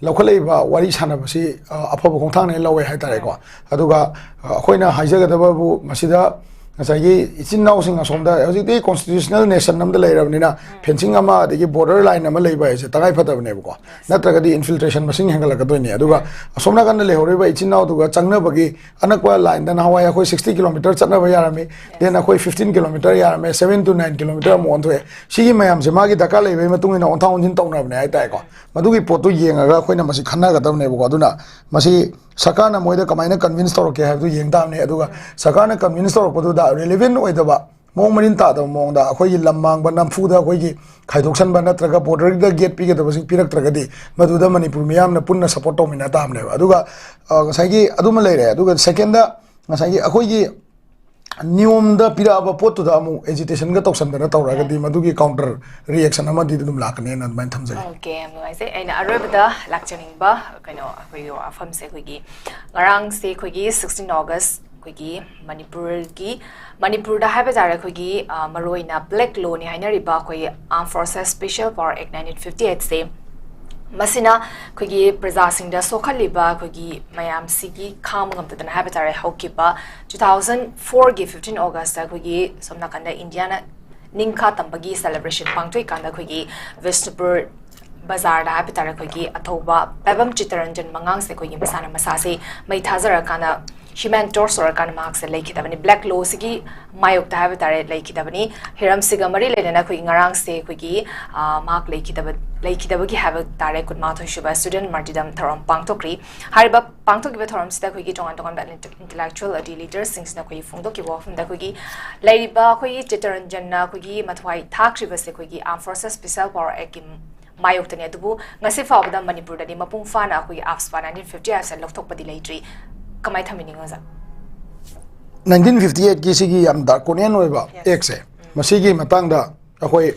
ꯂꯧꯈꯠꯂꯛꯏꯕ ꯋꯥꯔꯤ ꯁꯥꯟꯅꯕꯁꯤ, ꯑ, ꯑꯐꯕ ꯈꯣꯡꯊꯥꯡꯅꯦ ꯂꯧꯋꯦ ꯍꯥꯏꯇꯥꯔꯦꯀꯣ꯫ ꯑꯗꯨꯒ, ꯑ, ꯑꯩꯈꯣꯏꯅ ꯍꯥꯏꯖꯒꯗꯕꯕꯨ ꯃꯁꯤꯗ, ꯉꯁꯥꯏꯒꯤ ꯏꯆꯤꯟ ꯏꯅꯥꯎꯁꯤꯡ ꯑꯁꯣꯝꯗ, ꯍꯧꯖꯤꯛꯇꯤ constitutional nation ꯑꯃꯗ ꯂꯩꯔꯕꯅꯤꯅ, fencing ꯑꯃ ꯑꯗꯒꯤ border line ꯑꯃ ꯂꯩꯕ ꯍꯥꯏꯁꯦ ꯇꯉꯥꯏ ꯐꯗꯕꯅꯦꯕꯀꯣ, ꯅꯠꯇ꯭ꯔꯒꯗꯤ infiltration ꯃꯁꯤꯡ ꯍꯦꯟꯒꯠꯂꯛꯀꯗꯣꯏꯅꯦ꯫ ꯑꯗꯨꯒ ꯑꯁꯣꯝ ꯅꯥꯀꯟꯗ ꯂꯩꯍꯧꯔꯤꯕ ꯏꯆꯤꯟ ꯏꯅꯥꯎꯗꯨꯒ ꯆꯪꯅꯕꯒꯤ ꯑꯅꯛꯄ line ꯗ ꯅꯍꯥꯟꯋꯥꯏ ꯑꯩꯈꯣꯏ sixty kilometer ꯆꯠꯅꯕ ꯌꯥꯔꯝꯃꯤ, then ꯑꯩꯈꯣꯏ fifteen kilometer ꯌꯥꯔꯝꯃꯦ, seven to nine kilometer ꯑꯃꯨꯛ ꯑꯣꯟꯊꯣꯛꯑꯦ꯫ ꯁꯤꯒꯤ ꯃꯌꯥꯝꯁꯦ ꯃꯥꯒꯤ ꯗꯔꯀꯥꯔ ꯂꯩꯕꯒꯤ ꯃꯇꯨꯡ ꯏꯟꯅ ꯑꯣꯟꯊꯣꯛ ꯑꯣꯟꯁꯤꯟ ꯇꯧꯅꯕꯅꯦ ꯍꯥꯏꯇꯥꯔꯦꯀꯣ꯫ ꯃꯗꯨꯒꯤ ꯄꯣꯠꯇꯨ ꯌꯦꯡꯉꯒ ꯑꯩꯈꯣꯏꯅ ꯃꯁꯤ ꯈꯟꯅꯒꯗꯕꯅꯦꯕꯀꯣ꯫ ꯑꯗꯨꯅ ꯃꯁꯤ ꯁꯔꯀꯥꯔꯅ ꯃꯣꯏꯗ ꯀꯃꯥꯏꯅ convince ꯇꯧꯔꯛꯀꯦ ꯍꯥꯏꯕꯗꯨ ꯌꯦꯡ ꯇꯥꯕꯅꯤ꯫ ꯑꯗꯨꯒ ꯁꯔꯀꯥꯔꯅ convince ꯇꯧꯔꯛꯄꯗꯨꯗ relevant ꯑꯣꯏꯗꯕ, ꯃꯑꯣꯡ ꯃꯔꯤꯟ ꯇꯥꯗꯕ ꯃꯑꯣꯡꯗ ꯑꯩꯈꯣꯏꯒꯤ ꯂꯝ ꯃꯥꯡꯕ, ꯅꯝꯐꯨꯗ ꯑꯩꯈꯣꯏꯒꯤ ꯈꯥꯏꯗꯣꯛꯁꯟꯕ ꯅꯠꯇ꯭ꯔꯒ border ꯗ gate ꯄꯤꯒꯗꯕꯁꯤꯡ ꯄꯤꯔꯛꯇ꯭ꯔꯒꯗꯤ, ꯃꯗꯨꯗ ꯃꯅꯤꯄꯨꯔ ꯃꯤꯌꯥꯝꯅ ꯄꯨꯟꯅ support ꯇꯧꯃꯤꯟꯅ ꯇꯥꯕꯅꯦꯕ꯫ ꯑꯗꯨꯒ ꯑ, ꯉꯁꯥꯏꯒꯤ ꯑꯗꯨꯃ ꯂꯩꯔꯦ꯫ ꯑꯗꯨꯒ second ꯗ ꯉꯁꯥꯏꯒꯤ ꯑꯩꯈꯣꯏꯒꯤ ꯅꯤꯌꯣꯝꯗ ꯄꯤꯔꯛꯑꯕ ꯄꯣꯠꯇꯨꯗ ꯑꯃꯨꯛ agitation ꯒ ꯇꯧꯁꯟꯗꯅ ꯇꯧꯔꯒꯗꯤ, ꯃꯗꯨꯒꯤ counter reaction ꯑꯃꯗꯤ ꯑꯗꯨꯝ ꯂꯥꯛꯀꯅꯦꯅ ꯑꯗꯨꯃꯥꯏꯅ ꯊꯝꯖꯒꯦ꯫ ꯑꯣꯀꯦ, ꯌꯥꯝ ꯅꯨꯡꯉꯥꯏꯖꯩ꯫ ꯑꯩꯅ ꯑꯔꯣꯏꯕꯗ ꯂꯥꯛꯆꯅꯤꯡꯕ ꯀꯩꯅꯣ, ꯑꯩꯈꯣꯏꯒꯤ ꯋꯥꯐꯝꯁꯦ, ꯑꯩꯈꯣꯏꯒꯤ ꯉꯔꯥꯡꯁꯦ ꯑꯩꯈꯣꯏꯒꯤ sixteen August ꯑꯩꯈꯣꯏꯒꯤ ꯃꯅꯤꯄꯨꯔꯒꯤ, ꯃꯅꯤꯄꯨꯔꯗ ꯍꯥꯏꯕ ꯇꯥꯔꯦ, ꯑꯩꯈꯣꯏꯒꯤ ꯑ, ꯃꯔꯨꯑꯣꯏꯅ black law ꯅꯤ ꯍꯥꯏꯅꯔꯤꯕ ꯑꯩꯈꯣꯏꯒꯤ Armed Forces Special Power Act nineteen fifty eight ꯁꯦ, ꯃꯁꯤꯅ ꯑꯩꯈꯣꯏꯒꯤ ꯄ꯭ꯔꯖꯥꯁꯤꯡꯗ ꯁꯣꯛꯍꯜꯂꯤꯕ ꯑꯩꯈꯣꯏꯒꯤ ꯃꯌꯥꯝꯁꯤꯒꯤ ꯈꯥꯡꯕ ꯉꯝꯗꯗꯅ ꯍꯥꯏꯕ ꯇꯥꯔꯦ, ꯍꯧꯈꯤꯕ two thousand four ꯒꯤ fifteen August ꯇ ꯑꯩꯈꯣꯏꯒꯤ ꯁꯣꯝ ꯅꯥꯀꯟꯗ ꯏꯟꯗꯤꯌꯥꯅ ꯅꯤꯡꯈꯥ ꯇꯝꯕꯒꯤ celebration ꯄꯥꯡꯊꯣꯛꯏꯀꯥꯟꯗ ꯑꯩꯈꯣꯏꯒꯤ ꯕꯤꯁꯅꯨꯄꯨꯔ ꯕꯖꯥꯔꯗ ꯍꯥꯏꯕ ꯇꯥꯔꯦ, ꯑꯩꯈꯣꯏꯒꯤ ꯑꯊꯧꯕ ꯄꯥꯏꯕꯝ ꯆꯤꯠꯇꯔꯟꯖꯟ ꯃꯉꯥꯡꯁꯦ ꯑꯩꯈꯣꯏꯒꯤ ꯃꯁꯥꯅ ꯃꯁꯥꯁꯦ ꯃꯩ ꯊꯥꯖꯔꯀꯥꯟꯗ human torch ꯇꯧꯔꯀꯥꯟꯗ ꯃꯍꯥꯛꯁꯦ ꯂꯩꯈꯤꯗꯕꯅꯤ꯫ Black law ꯁꯤꯒꯤ ꯃꯥꯌꯣꯛꯇ ꯍꯥꯏꯕ ꯇꯥꯔꯦ ꯂꯩꯈꯤꯗꯕꯅꯤ꯫ ꯍꯤꯔꯝꯁꯤꯒ ꯃꯔꯤ ꯂꯩꯅꯅ ꯑꯩꯈꯣꯏꯒꯤ ꯉꯔꯥꯡꯁꯦ ꯑꯩꯈꯣꯏꯒꯤ, ꯑ, ꯃꯍꯥꯛ ꯂꯩꯈꯤꯗꯕ, ꯂꯩꯈꯤꯗꯕꯒꯤ ꯍꯥꯏꯕ ꯇꯥꯔꯦ, ꯀꯨꯟꯃꯥꯊꯣꯏ ꯁꯨꯕ student martyrdom ꯊꯧꯔꯝ ꯄꯥꯡꯊꯣꯛꯈ꯭ꯔꯤ꯫ ꯍꯥꯏꯔꯤꯕ ꯄꯥꯡꯊꯣꯛꯈꯤꯕ ꯊꯧꯔꯝꯁꯤꯗ ꯑꯩꯈꯣꯏꯒꯤ ꯇꯣꯉꯥꯟ ꯇꯣꯉꯥꯟꯕ intellectual ꯑꯗꯤ leader ꯁꯤꯡꯁꯤꯅ ꯑꯩꯈꯣꯏꯒꯤ ꯐꯣꯡꯗꯣꯛꯈꯤꯕ ꯋꯥꯐꯝꯗ, ꯑꯩꯈꯣꯏꯒꯤ ꯂꯩꯔꯤꯕ ꯑꯩꯈꯣꯏꯒꯤ ꯆꯤꯠꯇꯔꯟꯖꯟꯅ ꯑꯩꯈꯣꯏꯒꯤ ꯃꯊ꯭ꯋꯥꯏ ꯊꯥꯈ꯭ꯔꯤꯕꯁꯦ ꯑꯩꯈꯣꯏꯒꯤ Armed Forces Special Power Act ꯀꯤ ꯃꯥꯌꯣꯛꯇꯅꯤ꯫ ꯑꯗꯨꯕꯨ ꯉꯁꯤ ꯐꯥꯎꯕꯗ ꯃꯅꯤꯄꯨꯔꯗꯗꯤ ꯃꯄꯨꯡ ꯐꯥꯅ ꯑꯩꯈꯣꯏꯒꯤ AFSPA nineteen fifty eight ꯁꯦ ꯂꯧꯊꯣꯛꯄꯗꯤ ꯂꯩꯇ꯭ꯔꯤ꯫ ꯀꯃꯥꯏꯅ ꯊꯝꯕꯤꯅꯤꯡꯉꯤ ꯑꯣꯖꯥ? Nineteen fifty eight ꯀꯤ ꯁꯤꯒꯤ ꯌꯥꯝ draconian ꯑꯣꯏꯕ Yes. act ꯁꯦ, ꯃꯁꯤꯒꯤ ꯃꯇꯥꯡꯗ ꯑꯩꯈꯣꯏ,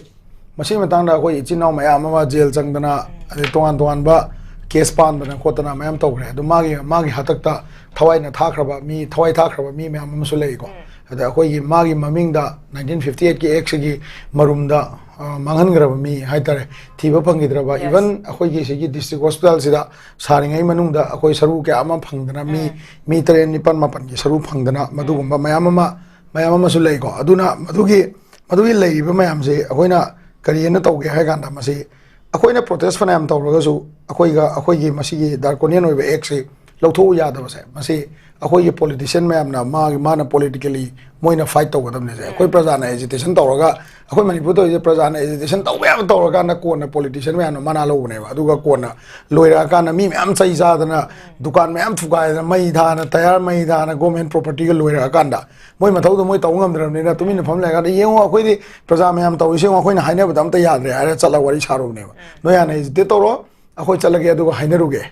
ꯃꯁꯤꯒꯤ ꯃꯇꯥꯡꯗ ꯑꯩꯈꯣꯏ ꯏꯆꯤꯟ ꯏꯅꯥꯎ ꯃꯌꯥꯝ ꯑꯃ jail ꯆꯪꯗꯅ, ꯑꯗꯩ ꯇꯣꯉꯥꯟ ꯇꯣꯉꯥꯟꯕ case ꯄꯥꯟꯗꯅ ꯈꯣꯠꯇꯅ ꯃꯌꯥꯝ ꯇꯧꯈ꯭ꯔꯦ꯫ ꯑꯗꯨ ꯃꯥꯒꯤ, ꯃꯥꯒꯤ ꯍꯥꯛꯇꯛꯇ ꯊꯋꯥꯏꯅ ꯊꯥꯈ꯭ꯔꯕ ꯃꯤ, ꯊꯋꯥꯏ ꯊꯥꯈ꯭ꯔꯕ ꯃꯤ ꯃꯌꯥꯝ ꯑꯃꯁꯨ ꯂꯩꯀꯣ꯫ ꯑꯗ ꯑꯩꯈꯣꯏꯒꯤ ꯃꯥꯒꯤ ꯃꯃꯤꯡꯗ nineteen fifty eight ꯀꯤ act ꯁꯤꯒꯤ ꯃꯔꯨꯝꯗ, ꯑ, ꯃꯥꯡꯍꯟꯈ꯭ꯔꯕ ꯃꯤ ꯍꯥꯏꯇꯥꯔꯦ, ꯊꯤꯕ ꯐꯪꯈꯤꯗ꯭ꯔꯕ, Yes. even ꯑꯩꯈꯣꯏꯒꯤ ꯁꯤꯒꯤ district hospital ꯁꯤꯗ ꯁꯥꯔꯤꯉꯩ ꯃꯅꯨꯡꯗ ꯑꯩꯈꯣꯏ ꯁꯔꯨ ꯀꯌꯥ ꯑꯃ ꯐꯪꯗꯅ, ꯃꯤ, ꯃꯤ ꯇꯔꯦꯠ, ꯅꯤꯄꯥꯜ, ꯃꯥꯄꯜꯒꯤ ꯁꯔꯨ ꯐꯪꯗꯅ, ꯃꯗꯨꯒꯨꯝꯕ ꯃꯌꯥꯝ ꯑꯃ ꯃꯌꯥꯝ ꯑꯃꯁꯨ ꯂꯩꯀꯣ꯫ ꯑꯗꯨꯅ ꯃꯗꯨꯒꯤ ꯃꯗꯨꯒꯤ ꯂꯩꯔꯤꯕ ꯃꯌꯥꯝꯁꯦ ꯑꯩꯈꯣꯏꯅ ꯀꯔꯤꯅ ꯇꯧꯒꯦ ꯍꯥꯏ ꯀꯥꯟꯗ, ꯃꯁꯤ ꯑꯩꯈꯣꯏꯅ ꯄ꯭ꯔꯣꯇꯦꯁ ꯐꯅꯌꯥꯝ ꯇꯧꯔꯒꯁꯨ, ꯑꯩꯈꯣꯏꯒ ꯑꯩꯈꯣꯏꯒꯤ ꯃꯁꯤꯒꯤ ꯗꯥꯔꯀꯣꯅꯤꯌꯟ ꯑꯣꯏꯕ ꯑꯦꯛꯁꯦ ꯂꯧꯊꯣꯛꯎ ꯌꯥꯗꯕꯁꯦ, ꯃꯁꯤ ꯑꯩꯈꯣꯏꯒꯤ ꯄꯣꯂꯤꯇꯤꯁꯤꯌꯟ ꯃꯌꯥꯝꯅ ꯃꯥꯒꯤ ꯃꯥꯅ ꯄꯣꯂꯤꯇꯤꯀꯦꯂꯤ ꯃꯣꯏꯅ ꯐꯥꯏꯠ ꯇꯧꯒꯗꯕꯅꯦꯁꯦ꯫ ꯑꯩꯈꯣꯏ ꯄ꯭ꯔꯖꯥꯅ ꯑꯦꯖꯤꯇꯦꯁꯟ ꯇꯧꯔꯒ, ꯑꯩꯈꯣꯏ ꯃꯅꯤꯄꯨꯔ ꯇꯧꯔꯤꯁꯦ ꯄ꯭ꯔꯖꯥꯅ ꯑꯦꯖꯤꯇꯦꯁꯟ ꯇꯧꯕ ꯌꯥꯕ ꯇꯧꯔꯀꯥꯟꯗ ꯀꯣꯟꯅ ꯄꯣꯂꯤꯇꯤꯁꯤꯌꯟ ꯃꯌꯥꯝꯅ ꯃꯅꯥ ꯂꯧꯕꯅꯦꯕ꯫ ꯑꯗꯨꯒ ꯀꯣꯟꯅ ꯂꯣꯏꯔꯛꯑꯀꯥꯟꯗ ꯃꯤ ꯃꯌꯥꯝ ꯆꯩ ꯆꯥꯗꯅ, ꯗꯨꯀꯥꯟ ꯃꯌꯥꯝ ꯊꯨꯒꯥꯏꯗꯅ, ꯃꯩ ꯊꯥꯅ, ꯇꯌꯥꯔ ꯃꯩ ꯊꯥꯅ, ꯒꯣꯔꯃꯦꯟ ꯄ꯭ꯔꯣꯄꯔꯇꯤꯒ ꯂꯣꯏꯔꯛꯑꯀꯥꯟꯗ ꯃꯣꯏ ꯃꯊꯧꯗꯣ ꯃꯣꯏ ꯇꯧꯕ ꯉꯝꯗ꯭ꯔꯕꯅꯤꯅ ꯇꯨꯃꯤꯟꯅ ꯐꯝ ꯂꯩꯔꯀꯥꯟꯗ, "ꯌꯦꯡꯉꯣ, ꯑꯩꯈꯣꯏꯗꯤ ꯄ꯭ꯔꯖꯥ ꯃꯌꯥꯝ ꯇꯧꯔꯤꯁꯦ ꯌꯦꯡꯉꯣ, ꯑꯩꯈꯣꯏꯅ ꯍꯥꯏꯅꯕꯗ ꯑꯝꯇ ꯌꯥꯗ꯭ꯔꯦ" ꯍꯥꯏꯔ ꯆꯠꯂꯒ ꯋꯥꯔꯤ ꯁꯥꯔꯨꯕꯅꯦꯕ꯫ "ꯅꯣꯏ ꯍꯥꯟꯅ ꯑꯦꯖꯤꯇꯦꯠ ꯇꯧꯔꯣ, ꯑꯩꯈꯣꯏ ꯆꯠꯂꯒꯦ ꯑꯗꯨꯒ ꯍꯥꯏꯅꯔꯨꯒꯦ꯫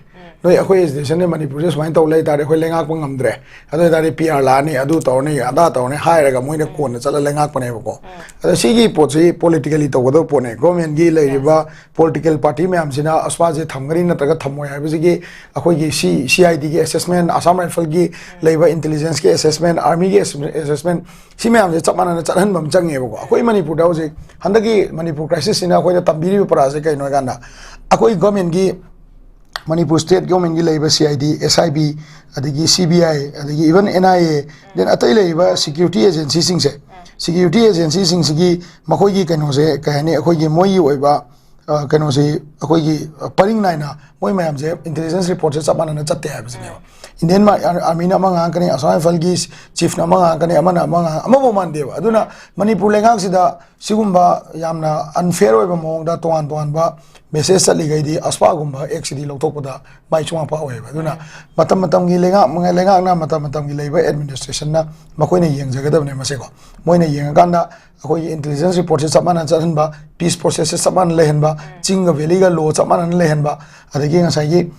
ꯅꯣꯏ ꯑꯩꯈꯣꯏ ꯑꯦꯖꯤꯇꯦꯁꯟꯅ ꯃꯅꯤꯄꯨꯔꯁꯦ ꯁꯨꯃꯥꯏꯅ ꯇꯧ ꯂꯩ ꯇꯥꯔꯗꯤ ꯑꯩꯈꯣꯏ ꯂꯩꯉꯥꯛꯄ ꯉꯝꯗ꯭ꯔꯦ, ꯑꯗꯨ ꯑꯣꯏ ꯇꯥꯔꯗꯤ ꯄꯤ ꯑꯥꯔ ꯂꯥꯛꯑꯅꯤ, ꯑꯗꯨ ꯇꯧꯔꯅꯤ, ꯑꯗꯥ ꯇꯧꯔꯅꯤ" ꯍꯥꯏꯔꯒ ꯃꯣꯏꯅ ꯀꯣꯟꯅ ꯆꯠꯂ ꯂꯩꯉꯥꯛꯄꯅꯦꯕꯀꯣ꯫ ꯑꯗꯣ ꯁꯤꯒꯤ ꯄꯣꯠꯁꯤ ꯄꯣꯂꯤꯇꯤꯀꯦꯂꯤ ꯇꯧꯒꯗꯕ ꯄꯣꯠꯅꯦ꯫ ꯒꯣꯔꯃꯦꯟꯒꯤ ꯂꯩꯔꯤꯕ ꯄꯣꯂꯤꯇꯤꯀꯦꯜ ꯄꯥꯔꯇꯤ ꯃꯌꯥꯝꯁꯤꯅ ꯑꯁꯃꯥꯁꯦ ꯊꯝꯒꯅꯤ ꯅꯠꯇ꯭ꯔꯒ ꯊꯝꯃꯣꯏ ꯍꯥꯏꯕꯁꯤꯒꯤ ꯑꯩꯈꯣꯏꯒꯤ ꯁꯤ, ꯁꯤ ꯑꯥꯏ ꯗꯤꯒꯤ ꯑꯦꯁꯦꯁꯃꯦꯟ, ꯑꯁꯥꯝ ꯔꯥꯏꯐꯜꯒꯤ ꯂꯩꯕ ꯏꯟꯇꯦꯂꯤꯖꯦꯟꯁꯀꯤ ꯑꯦꯁꯦꯁꯃꯦꯟ, ꯑꯥꯔꯃꯤꯒꯤ ꯑꯦꯁꯦꯁꯃꯦꯟ, ꯁꯤ ꯃꯌꯥꯝꯁꯦ ꯆꯞ ꯃꯥꯟꯅꯅ ꯆꯠꯍꯟꯕ ꯑꯃ ꯆꯪꯉꯦꯕꯀꯣ꯫ ꯑꯩꯈꯣꯏ ꯃꯅꯤꯄꯨꯔꯗ ꯍꯧꯖꯤꯛ ꯍꯟꯗꯛꯀꯤ ꯃꯅꯤꯄꯨꯔ ꯀ꯭ꯔꯥꯏꯁꯤꯁꯁꯤꯅ ꯑꯩꯈꯣꯏꯗ ꯇꯝꯕꯤꯔꯤꯕ ꯄꯔꯥꯁꯦ ꯀꯩꯅꯣ ꯍꯥꯏ ꯀꯥꯟꯗ, ꯑꯩꯈꯣꯏ ꯒꯣꯔꯃꯦꯟꯒꯤ, ꯃꯅꯤꯄꯨꯔ ꯁ꯭ꯇꯦꯠ ꯒꯣꯔꯃꯦꯟꯒꯤ ꯂꯩꯕ C I D, S I B, ꯑꯗꯒꯤ ꯁꯤ ꯕꯤ ꯑꯥꯏ, ꯑꯗꯒꯤ even N I A, then ꯑꯇꯩ ꯂꯩꯔꯤꯕ ꯁꯦꯀ꯭ꯌꯨꯔꯤꯇꯤ ꯑꯦꯖꯦꯟꯁꯤꯁꯤꯡꯁꯦ, ꯁꯦꯀ꯭ꯌꯨꯔꯤꯇꯤ ꯑꯦꯖꯦꯟꯁꯤꯁꯤꯡꯁꯤꯒꯤ ꯃꯈꯣꯏꯒꯤ ꯀꯩꯅꯣꯁꯦ ꯀꯩ ꯍꯥꯏꯅꯤ, ꯑꯩꯈꯣꯏꯒꯤ ꯃꯣꯏꯒꯤ ꯑꯣꯏꯕ, ꯑ, ꯀꯩꯅꯣꯁꯤ, ꯑꯩꯈꯣꯏꯒꯤ, ꯑ, ꯄꯔꯤꯡ ꯅꯥꯏꯅ ꯃꯣꯏ ꯃꯌꯥꯝꯁꯦ ꯏꯟꯇꯦꯂꯤꯖꯦꯟꯁ ꯔꯤꯄꯣꯔꯠꯁꯦ ꯆꯞ ꯃꯥꯟꯅꯅ ꯆꯠꯇꯦ ꯍꯥꯏꯕꯁꯤꯅꯦꯕ꯫ ꯏꯟꯗꯤꯌꯟ ꯃꯥ-, ꯑꯥꯔ-, ꯑꯥꯔꯃꯤꯅ ꯑꯃ ꯉꯥꯡꯉꯛꯀꯅꯤ, ꯑꯁꯥꯝ ꯔꯥꯏꯐꯜꯒꯤ ꯆꯤꯐꯅ ꯑꯃ ꯉꯥꯡꯉꯛꯀꯅꯤ, ꯑꯃꯅ ꯑꯃ ꯉꯥꯡ-, ꯑꯃꯐꯥꯎ ꯃꯥꯟꯗꯦꯕ꯫ ꯑꯗꯨꯅ ꯃꯅꯤꯄꯨꯔ ꯂꯩꯉꯥꯛꯁꯤꯗ ꯁꯤꯒꯨꯝꯕ ꯌꯥꯝꯅ ꯑꯟꯐꯦꯌꯔ ꯑꯣꯏꯕ ꯃꯑꯣꯡꯗ ꯇꯣꯉꯥꯟ ꯇꯣꯉꯥꯟꯕ ꯃꯦꯁꯦꯖ ꯆꯠꯂꯤꯈꯩꯗꯤ ꯑꯁꯄꯥꯒꯨꯝꯕ ꯑꯦꯛꯁꯤꯗꯤ ꯂꯧꯊꯣꯛꯄꯗ ꯃꯥꯏ ꯁꯨꯡꯄꯥꯛ ꯄꯥꯛꯑꯣꯏꯕ꯫ ꯑꯗꯨꯅ ꯃꯇꯝ ꯃꯇꯝꯒꯤ ꯂꯩꯉꯥꯛ, ꯂꯩꯉꯥꯛꯅ ꯃꯇꯝ ꯃꯇꯝꯒꯤ ꯂꯩꯕ ꯑꯦꯗꯃꯤꯅꯤꯁꯇ꯭ꯔꯦꯁꯟꯅ ꯃꯈꯣꯏꯅ ꯌꯦꯡꯖꯒꯗꯕꯅꯦ ꯃꯁꯦꯀꯣ꯫ ꯃꯣꯏꯅ ꯌꯦꯡꯉꯀꯥꯟꯗ ꯑꯩꯈꯣꯏꯒꯤ ꯏꯟꯇꯦꯂꯤꯖꯦꯟꯁ ꯔꯤꯄꯣꯔꯠꯁꯦ ꯆꯞ ꯃꯥꯟꯅ ꯆꯠꯍꯟꯕ, ꯄꯤꯁ ꯄ꯭ꯔꯣꯁꯦꯁꯁꯦ ꯆꯞ ꯃꯥꯟꯅ ꯂꯩꯍꯟꯕ, ꯆꯤꯡꯒ ꯚꯦꯂꯤꯒ ꯂꯣ ꯆꯞ ꯃꯥꯟꯅꯅ ꯂꯩꯍꯟꯕ, ꯑꯗꯒꯤ ꯉꯁꯥꯏꯒꯤ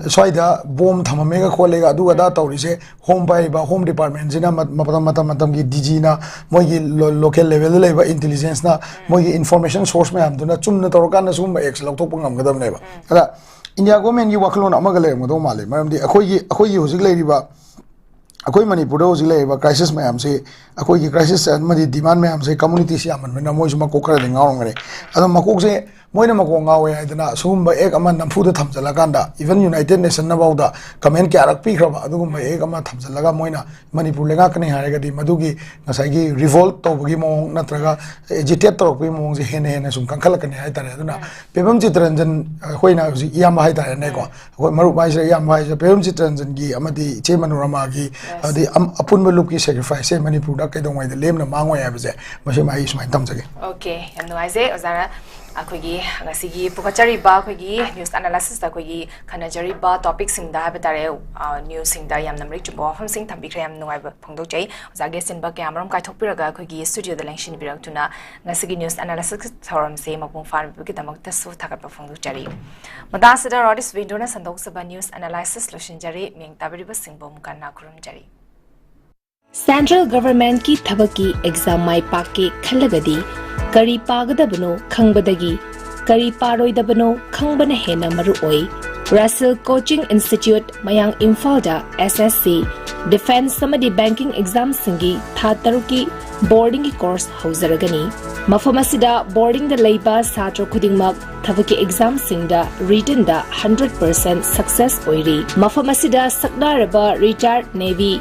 ꯁ꯭ꯋꯥꯏꯗ ꯕꯣꯝ ꯊꯝꯃꯝꯃꯦꯒ ꯈꯣꯠꯂꯦꯒ ꯑꯗꯨ ꯑꯗꯥ ꯇꯧꯔꯤꯁꯦ, ꯍꯣꯝ ꯄꯥꯏꯔꯤꯕ ꯍꯣꯝ ꯗꯤꯄꯥꯔꯠꯃꯦꯟꯁꯤꯅ ꯃ-, ꯃꯇꯝ, ꯃꯇꯝ ꯃꯇꯝꯒꯤ ꯗꯤ ꯖꯤꯅ, ꯃꯣꯏꯒꯤ ꯂꯣ-, ꯂꯣꯀꯦꯜ ꯂꯦꯚꯦꯜꯗ ꯂꯩꯕ ꯏꯟꯇꯦꯂꯤꯖꯦꯟꯁꯅ, ꯃꯣꯏꯒꯤ ꯏꯟꯐꯣꯔꯃꯦꯁꯟ ꯁꯣꯔꯁ ꯃꯌꯥꯝꯗꯨꯅ ꯆꯨꯝꯅ ꯇꯧꯔꯀꯥꯟꯗ ꯁꯤꯒꯨꯝꯕ ꯑꯦꯛꯁꯟ ꯂꯧꯊꯣꯛꯄ ꯉꯝꯒꯗꯕꯅꯦꯕ꯫ ꯑꯗ ꯏꯟꯗꯤꯌꯥ ꯒꯣꯔꯃꯦꯟꯒꯤ ꯋꯥꯈꯜꯂꯣꯟ ꯑꯃꯒ ꯂꯩꯔꯝꯒꯗꯧ ꯃꯥꯜꯂꯦ꯫ ꯃꯔꯝꯗꯤ ꯑꯩꯈꯣꯏꯒꯤ, ꯑꯩꯈꯣꯏꯒꯤ ꯍꯧꯖꯤꯛ ꯂꯩꯔꯤꯕ, ꯑꯩꯈꯣꯏ ꯃꯅꯤꯄꯨꯔꯗ ꯍꯧꯖꯤꯛ ꯂꯩꯔꯤꯕ ꯀ꯭ꯔꯥꯏꯁꯤꯁ ꯃꯌꯥꯝꯁꯤ, ꯑꯩꯈꯣꯏꯒꯤ ꯀ꯭ꯔꯥꯏꯁꯤꯁ ꯑꯃꯗꯤ ꯗꯤꯃꯥꯟ ꯃꯌꯥꯝꯁꯦ ꯀꯝꯃꯨꯅꯤꯇꯤꯁꯤ ꯌꯥꯝꯃꯟꯕꯅꯤꯅ ꯃꯣꯏꯁꯨ ꯃꯀꯣꯛ ꯈꯔꯗꯤ ꯉꯥꯎꯔꯝꯒꯅꯤ꯫ ꯑꯗꯣ ꯃꯀꯣꯛꯁꯦ ꯃꯣꯏꯅ ꯃꯀꯣꯛ ꯉꯥꯎꯋꯦ ꯍꯥꯏꯗꯅ ꯑꯁꯤꯒꯨꯝꯕ ꯑꯦꯛ ꯑꯃ ꯅꯝꯐꯨꯗ ꯊꯝꯖꯤꯜꯂꯀꯥꯟꯗ, even United Nation ꯅꯐꯥꯎꯗ ꯀꯃꯦꯟ ꯀꯌꯥꯔꯛ ꯄꯤꯈ꯭ꯔꯕ, ꯑꯗꯨꯒꯨꯝꯕ ꯑꯦꯛ ꯑꯃ ꯊꯝꯖꯤꯜꯂꯒ ꯃꯣꯏꯅ ꯃꯅꯤꯄꯨꯔ ꯂꯩꯉꯥꯛꯀꯅꯤ ꯍꯥꯏꯔꯒꯗꯤ ꯃꯗꯨꯒꯤ ꯉꯁꯥꯏꯒꯤ ꯔꯤꯚꯣꯜꯠ ꯇꯧꯕꯒꯤ ꯃꯑꯣꯡ ꯅꯠꯇ꯭ꯔꯒ ꯑꯦꯖꯤꯇꯦꯠ ꯇꯧꯔꯛꯄꯒꯤ ꯃꯑꯣꯡꯁꯦ ꯍꯦꯟꯅ ꯍꯦꯟꯅ ꯁꯨꯝ ꯀꯟꯈꯠꯂꯛꯀꯅꯤ ꯍꯥꯏꯇꯥꯔꯦ꯫ ꯑꯗꯨꯅ ꯄꯦꯕꯝ ꯆꯤꯇꯔꯟꯖꯟ, ꯑꯩꯈꯣꯏꯅ ꯍꯧꯖꯤꯛ ꯏꯌꯥꯝꯕ ꯍꯥꯏꯇꯥꯔꯦꯅꯦꯀꯣ, ꯑꯩꯈꯣꯏ ꯃꯔꯨꯞ ꯍꯥꯏꯁꯤꯔꯥ ꯏꯌꯥꯝꯕ ꯍꯥꯏꯁꯤꯔꯥ, ꯄꯦꯕꯝ ꯆꯤꯇꯔꯟꯖꯟꯒꯤ ꯑꯃꯗꯤ ꯏꯆꯦ ꯃꯅꯣꯔꯃꯥꯒꯤ, ꯑꯗꯩ ꯑꯝ-, ꯑꯄꯨꯟꯕ ꯂꯨꯞꯀꯤ ꯁꯦꯀ꯭ꯔꯤꯐꯥꯏꯁꯁꯦ ꯃꯅꯤꯄꯨꯔꯗ ꯀꯩꯗꯧꯉꯩꯗ ꯂꯦꯝꯅ ꯃꯥꯡꯉꯣꯏ ꯍꯥꯏꯕꯁꯦ, ꯃꯁꯤꯃ ꯑꯩ ꯁꯨꯃꯥꯏꯅ ꯊꯝꯖꯒꯦ꯫ ꯑꯣꯀꯦ, ꯌꯥꯝ ꯅꯨꯡꯉꯥꯏꯖꯩ ꯑꯣꯖꯥꯅ ꯑꯩꯈꯣꯏꯒꯤ ꯉꯁꯤꯒꯤ ꯄꯨꯈꯠꯆꯔꯤꯕ ꯑꯩꯈꯣꯏꯒꯤ ꯅ꯭ꯌꯨꯁ ꯑꯦꯅꯥꯂꯥꯏꯁꯤꯁꯇ ꯑꯩꯈꯣꯏꯒꯤ ꯈꯟꯅꯖꯔꯤꯕ ꯇꯣꯄꯤꯛꯁꯤꯡꯗ ꯍꯥꯏꯕ ꯇꯥꯔꯦ, ꯑ, ꯅ꯭ꯌꯨꯁꯁꯤꯡꯗ ꯌꯥꯝꯅ ꯃꯔꯤꯛ ꯆꯨꯝꯕ ꯋꯥꯐꯝꯁꯤꯡ ꯊꯝꯕꯤꯈ꯭ꯔꯦ꯫ ꯌꯥꯝ ꯅꯨꯡꯉꯥꯏꯕ ꯐꯣꯡꯗꯣꯛꯆꯩ꯫ ꯑꯣꯖꯥꯒꯤ ꯑꯆꯤꯟꯕ ꯀꯌꯥ ꯃꯔꯨꯝ ꯀꯥꯏꯊꯣꯛꯄꯤꯔꯒ ꯑꯩꯈꯣꯏꯒꯤ ꯁ꯭ꯇꯨꯗꯤꯑꯣꯗ ꯂꯦꯡꯁꯤꯟꯕꯤꯔꯛꯇꯨꯅ ꯉꯁꯤꯒꯤ ꯅ꯭ꯌꯨꯁ ꯑꯦꯅꯥꯂꯥꯏꯁꯤꯁ ꯊꯧꯔꯝꯁꯦ ꯃꯄꯨꯡ ꯐꯥꯍꯟꯕꯒꯤꯗꯃꯛꯇꯁꯨ ꯊꯥꯒꯠꯄ ꯐꯣꯡꯗꯣꯛꯆꯔꯤ꯫ ꯃꯇꯥꯡꯁꯤꯗ ꯔꯣꯗꯤꯁ ꯋꯤꯟꯗꯣꯅ ꯁꯟꯗꯣꯛꯆꯕ ꯅ꯭ꯌꯨꯁ ꯑꯦꯅꯥꯂꯥꯏꯁꯤꯁ ꯂꯣꯏꯁꯤꯟꯖꯔꯤ꯫ ꯃꯤꯡ ꯇꯥꯕꯤꯔꯤꯕꯁꯤꯡꯕꯨ ꯑꯃꯨꯛ ꯍꯟꯅ ꯈꯨꯔꯨꯝꯖꯔꯤ꯫ ꯁꯦꯟꯇ꯭ꯔꯦꯜ ꯒꯚꯔꯟꯃꯦꯟꯠꯀꯤ ꯊꯕꯛꯀꯤ ꯑꯦꯛꯖꯥꯝ ꯃꯥꯏ ꯄꯥꯛꯀꯦ ꯈꯜꯂꯒꯗꯤ ꯀꯔꯤ ꯄꯥꯒꯗꯕꯅꯣ ꯈꯪꯕꯗꯒꯤ ꯀꯔꯤ ꯄꯥꯔꯣꯏꯗꯕꯅꯣ ꯈꯪꯕꯅ ꯍꯦꯟꯅ ꯃꯔꯨ ꯑꯣꯏ꯫ ꯔꯁꯦꯜ ꯀꯣꯆꯤꯡ ꯏꯟꯁꯇꯤꯇ꯭ꯌꯨꯠ, ꯃꯌꯥꯡ ꯏꯝꯐꯥꯜꯗ ꯑꯦꯁ ꯑꯦꯁ ꯁꯤ, ꯗꯤꯐꯦꯟꯁ ꯑꯃꯗꯤ ꯕꯦꯡꯀꯤꯡ ꯑꯦꯛꯖꯥꯝꯁꯤꯡꯒꯤ ꯊꯥ ꯇꯔꯨꯛꯀꯤ ꯕꯣꯔꯗꯤꯡꯒꯤ ꯀꯣꯔꯁ ꯍꯧꯖꯔꯒꯅꯤ꯫ ꯃꯐꯝ ꯑꯁꯤꯗ ꯕꯣꯔꯗꯤꯡꯗ ꯂꯩꯕ ꯁꯥꯇ꯭ꯔ ꯈꯨꯗꯤꯡꯃꯛ ꯊꯕꯛꯀꯤ ꯑꯦꯛꯖꯥꯝꯁꯤꯡꯗ ꯔꯤꯇꯟꯗ ꯍꯟꯗ꯭ꯔꯦꯠ ꯄꯔꯁꯦꯟꯠ ꯁꯛꯁꯦꯁ ꯑꯣꯏꯔꯤ꯫ ꯃꯐꯝ ꯑꯁꯤꯗ ꯁꯛꯅꯥꯏꯔꯕ ꯔꯤꯇꯥꯌꯔ ꯅꯦꯚꯤ,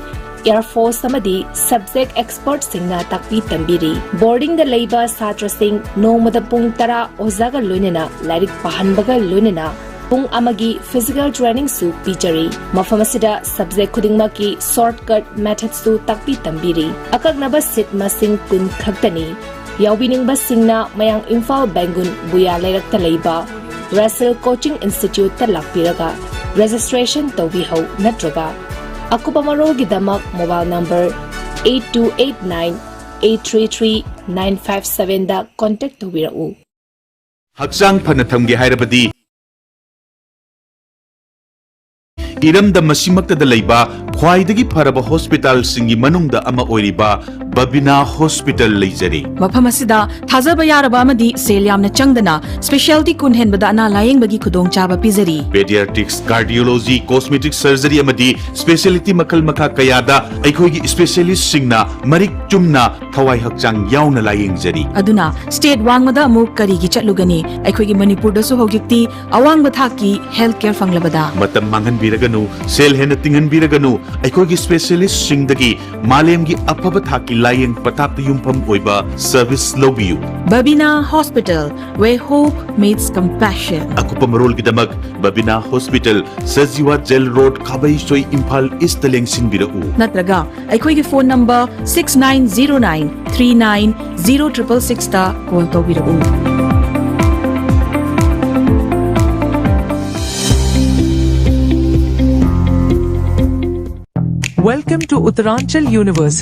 ꯑꯦꯌꯔ ꯐꯣꯔꯁ ꯑꯃꯗꯤ ꯁꯕꯖꯦꯛ ꯑꯦꯛꯁꯄꯔꯠꯁꯤꯡꯅ ꯇꯥꯛꯄꯤ ꯇꯝꯕꯤꯔꯤ꯫ ꯕꯣꯔꯗꯤꯡꯗ ꯂꯩꯕ ꯁꯥꯇ꯭ꯔꯁꯤꯡ ꯅꯣꯡꯃꯗ ꯄꯨꯡ ꯇꯔꯥ ꯑꯣꯖꯥꯒ ꯂꯣꯏꯅꯅ ꯂꯥꯏꯔꯤꯛ ꯄꯥꯍꯟꯕꯒ ꯂꯣꯏꯅꯅ ꯄꯨꯡ ꯑꯃꯒꯤ ꯐꯤꯖꯤꯀꯦꯜ ꯇ꯭ꯔꯦꯅꯤꯡꯁꯨ ꯄꯤꯖꯔꯤ꯫ ꯃꯐꯝ ꯑꯁꯤꯗ ꯁꯕꯖꯦꯛ ꯈꯨꯗꯤꯡꯃꯛꯀꯤ ꯁꯣꯔꯠꯀꯠ ꯃꯦꯊꯗꯁꯨ ꯇꯥꯛꯄꯤ ꯇꯝꯕꯤꯔꯤ꯫ ꯑꯀꯛꯅꯕ ꯁꯤꯠ ꯃꯁꯤꯡ ꯀꯨꯟ ꯈꯛꯇꯅꯤ꯫ ꯌꯥꯎꯕꯤꯅꯤꯡꯕꯁꯤꯡꯅ ꯃꯌꯥꯡ ꯏꯝꯐꯥꯜ ꯕꯦꯡꯒꯨꯟ ꯕꯨꯌꯥ ꯂꯩꯔꯛꯇ ꯂꯩꯕ ꯔꯁꯦꯜ ꯀꯣꯆꯤꯡ ꯏꯟꯁꯇꯤꯇ꯭ꯌꯨꯠꯇ ꯂꯥꯛꯄꯤꯔꯒ ꯔꯦꯖꯤꯁꯇ꯭ꯔꯦꯁꯟ ꯇꯧꯕꯤꯍꯧ ꯅꯠꯇ꯭ꯔꯒ ꯑꯀꯨꯞꯄ ꯃꯔꯣꯜꯒꯤꯗꯃꯛ mobile number eight two eight nine eight three three nine five seven ꯗ ꯀꯣꯟꯇꯦꯛ ꯇꯧꯕꯤꯔꯛꯎ꯫ ꯍꯛꯆꯥꯡ ꯐꯅ ꯊꯝꯒꯦ ꯍꯥꯏꯔꯕꯗꯤ ꯏꯔꯝꯗꯝ ꯑꯁꯤꯃꯛꯇꯗ ꯂꯩꯕ ꯈ꯭ꯋꯥꯏꯗꯒꯤ ꯐꯔꯕ ꯍꯣꯁꯄꯤꯇꯥꯜꯁꯤꯡꯒꯤ ꯃꯅꯨꯡꯗ ꯑꯃ ꯑꯣꯏꯔꯤꯕ ꯕꯕꯤꯅꯥ ꯍꯣꯁꯄꯤꯇꯥꯜ ꯂꯩꯖꯔꯤ꯫ ꯃꯐꯝ ꯑꯁꯤꯗ ꯊꯥꯖꯕ ꯌꯥꯔꯕ ꯑꯃꯗꯤ ꯁꯦꯜ ꯌꯥꯝꯅ ꯆꯪꯗꯅ ꯁ꯭ꯄꯦꯁꯤꯌꯥꯂꯤꯇꯤ ꯀꯨꯟ ꯍꯦꯟꯕꯗ ꯑꯅꯥ ꯂꯥꯌꯦꯡꯕꯒꯤ ꯈꯨꯗꯣꯡꯆꯥꯕ ꯄꯤꯖꯔꯤ꯫ Pediatrics, cardiology, cosmetic surgery ꯑꯃꯗꯤ specialty ꯃꯈꯜ ꯃꯈꯥ ꯀꯌꯥꯗ ꯑꯩꯈꯣꯏꯒꯤ ꯏꯁꯄꯦꯁꯤꯌꯦꯂꯤꯁꯁꯤꯡꯅ ꯃꯔꯤꯛ ꯆꯨꯝꯅ ꯊꯋꯥꯏ ꯍꯛꯆꯥꯡ ꯌꯥꯎꯅ ꯂꯥꯌꯦꯡꯖꯔꯤ꯫ ꯑꯗꯨꯅ ꯁ꯭ꯇꯦꯠ ꯋꯥꯡꯃꯗ ꯑꯃꯨꯛ ꯀꯔꯤꯒꯤ ꯆꯠꯂꯨꯒꯅꯤ? ꯑꯩꯈꯣꯏꯒꯤ ꯃꯅꯤꯄꯨꯔꯗꯁꯨ ꯍꯧꯖꯤꯛꯇꯤ ꯑꯋꯥꯡꯕ ꯊꯥꯛꯀꯤ ꯍꯦꯜꯊ ꯀꯦꯌꯔ ꯐꯪꯂꯕꯗ꯫ ꯃꯇꯝ ꯃꯥꯡꯍꯟꯕꯤꯔꯒꯅꯨ, ꯁꯦꯜ ꯍꯦꯟꯅ ꯇꯤꯡꯍꯟꯕꯤꯔꯒꯅꯨ, ꯑꯩꯈꯣꯏꯒꯤ ꯏꯁꯄꯦꯁꯤꯌꯦꯂꯤꯁꯁꯤꯡꯗꯒꯤ ꯃꯥꯂꯦꯝꯒꯤ ꯑꯐꯕ ꯊꯥꯛꯀꯤ ꯂꯥꯌꯦꯡ ꯄꯊꯥꯞꯇ ꯌꯨꯝꯐꯝ ꯑꯣꯏꯕ ꯁꯔꯚꯤꯁ ꯂꯧꯕꯤꯌꯨ꯫ Babina Hospital, where hope meets compassion. ꯑꯀꯨꯞꯄ ꯃꯔꯣꯜꯒꯤꯗꯃꯛ Babina hospital, Sajiwa jail road, Khabeisoi, Imphal East ꯂꯦꯡꯁꯤꯟꯕꯤꯔꯛꯎ꯫ ꯅꯠꯇ꯭ꯔꯒ ꯑꯩꯈꯣꯏꯒꯤ phone number six nine zero nine three nine zero triple sixꯇ ꯀꯣꯜ ꯇꯧꯕꯤꯔꯛꯎ꯫ Welcome to Uttaranchal University.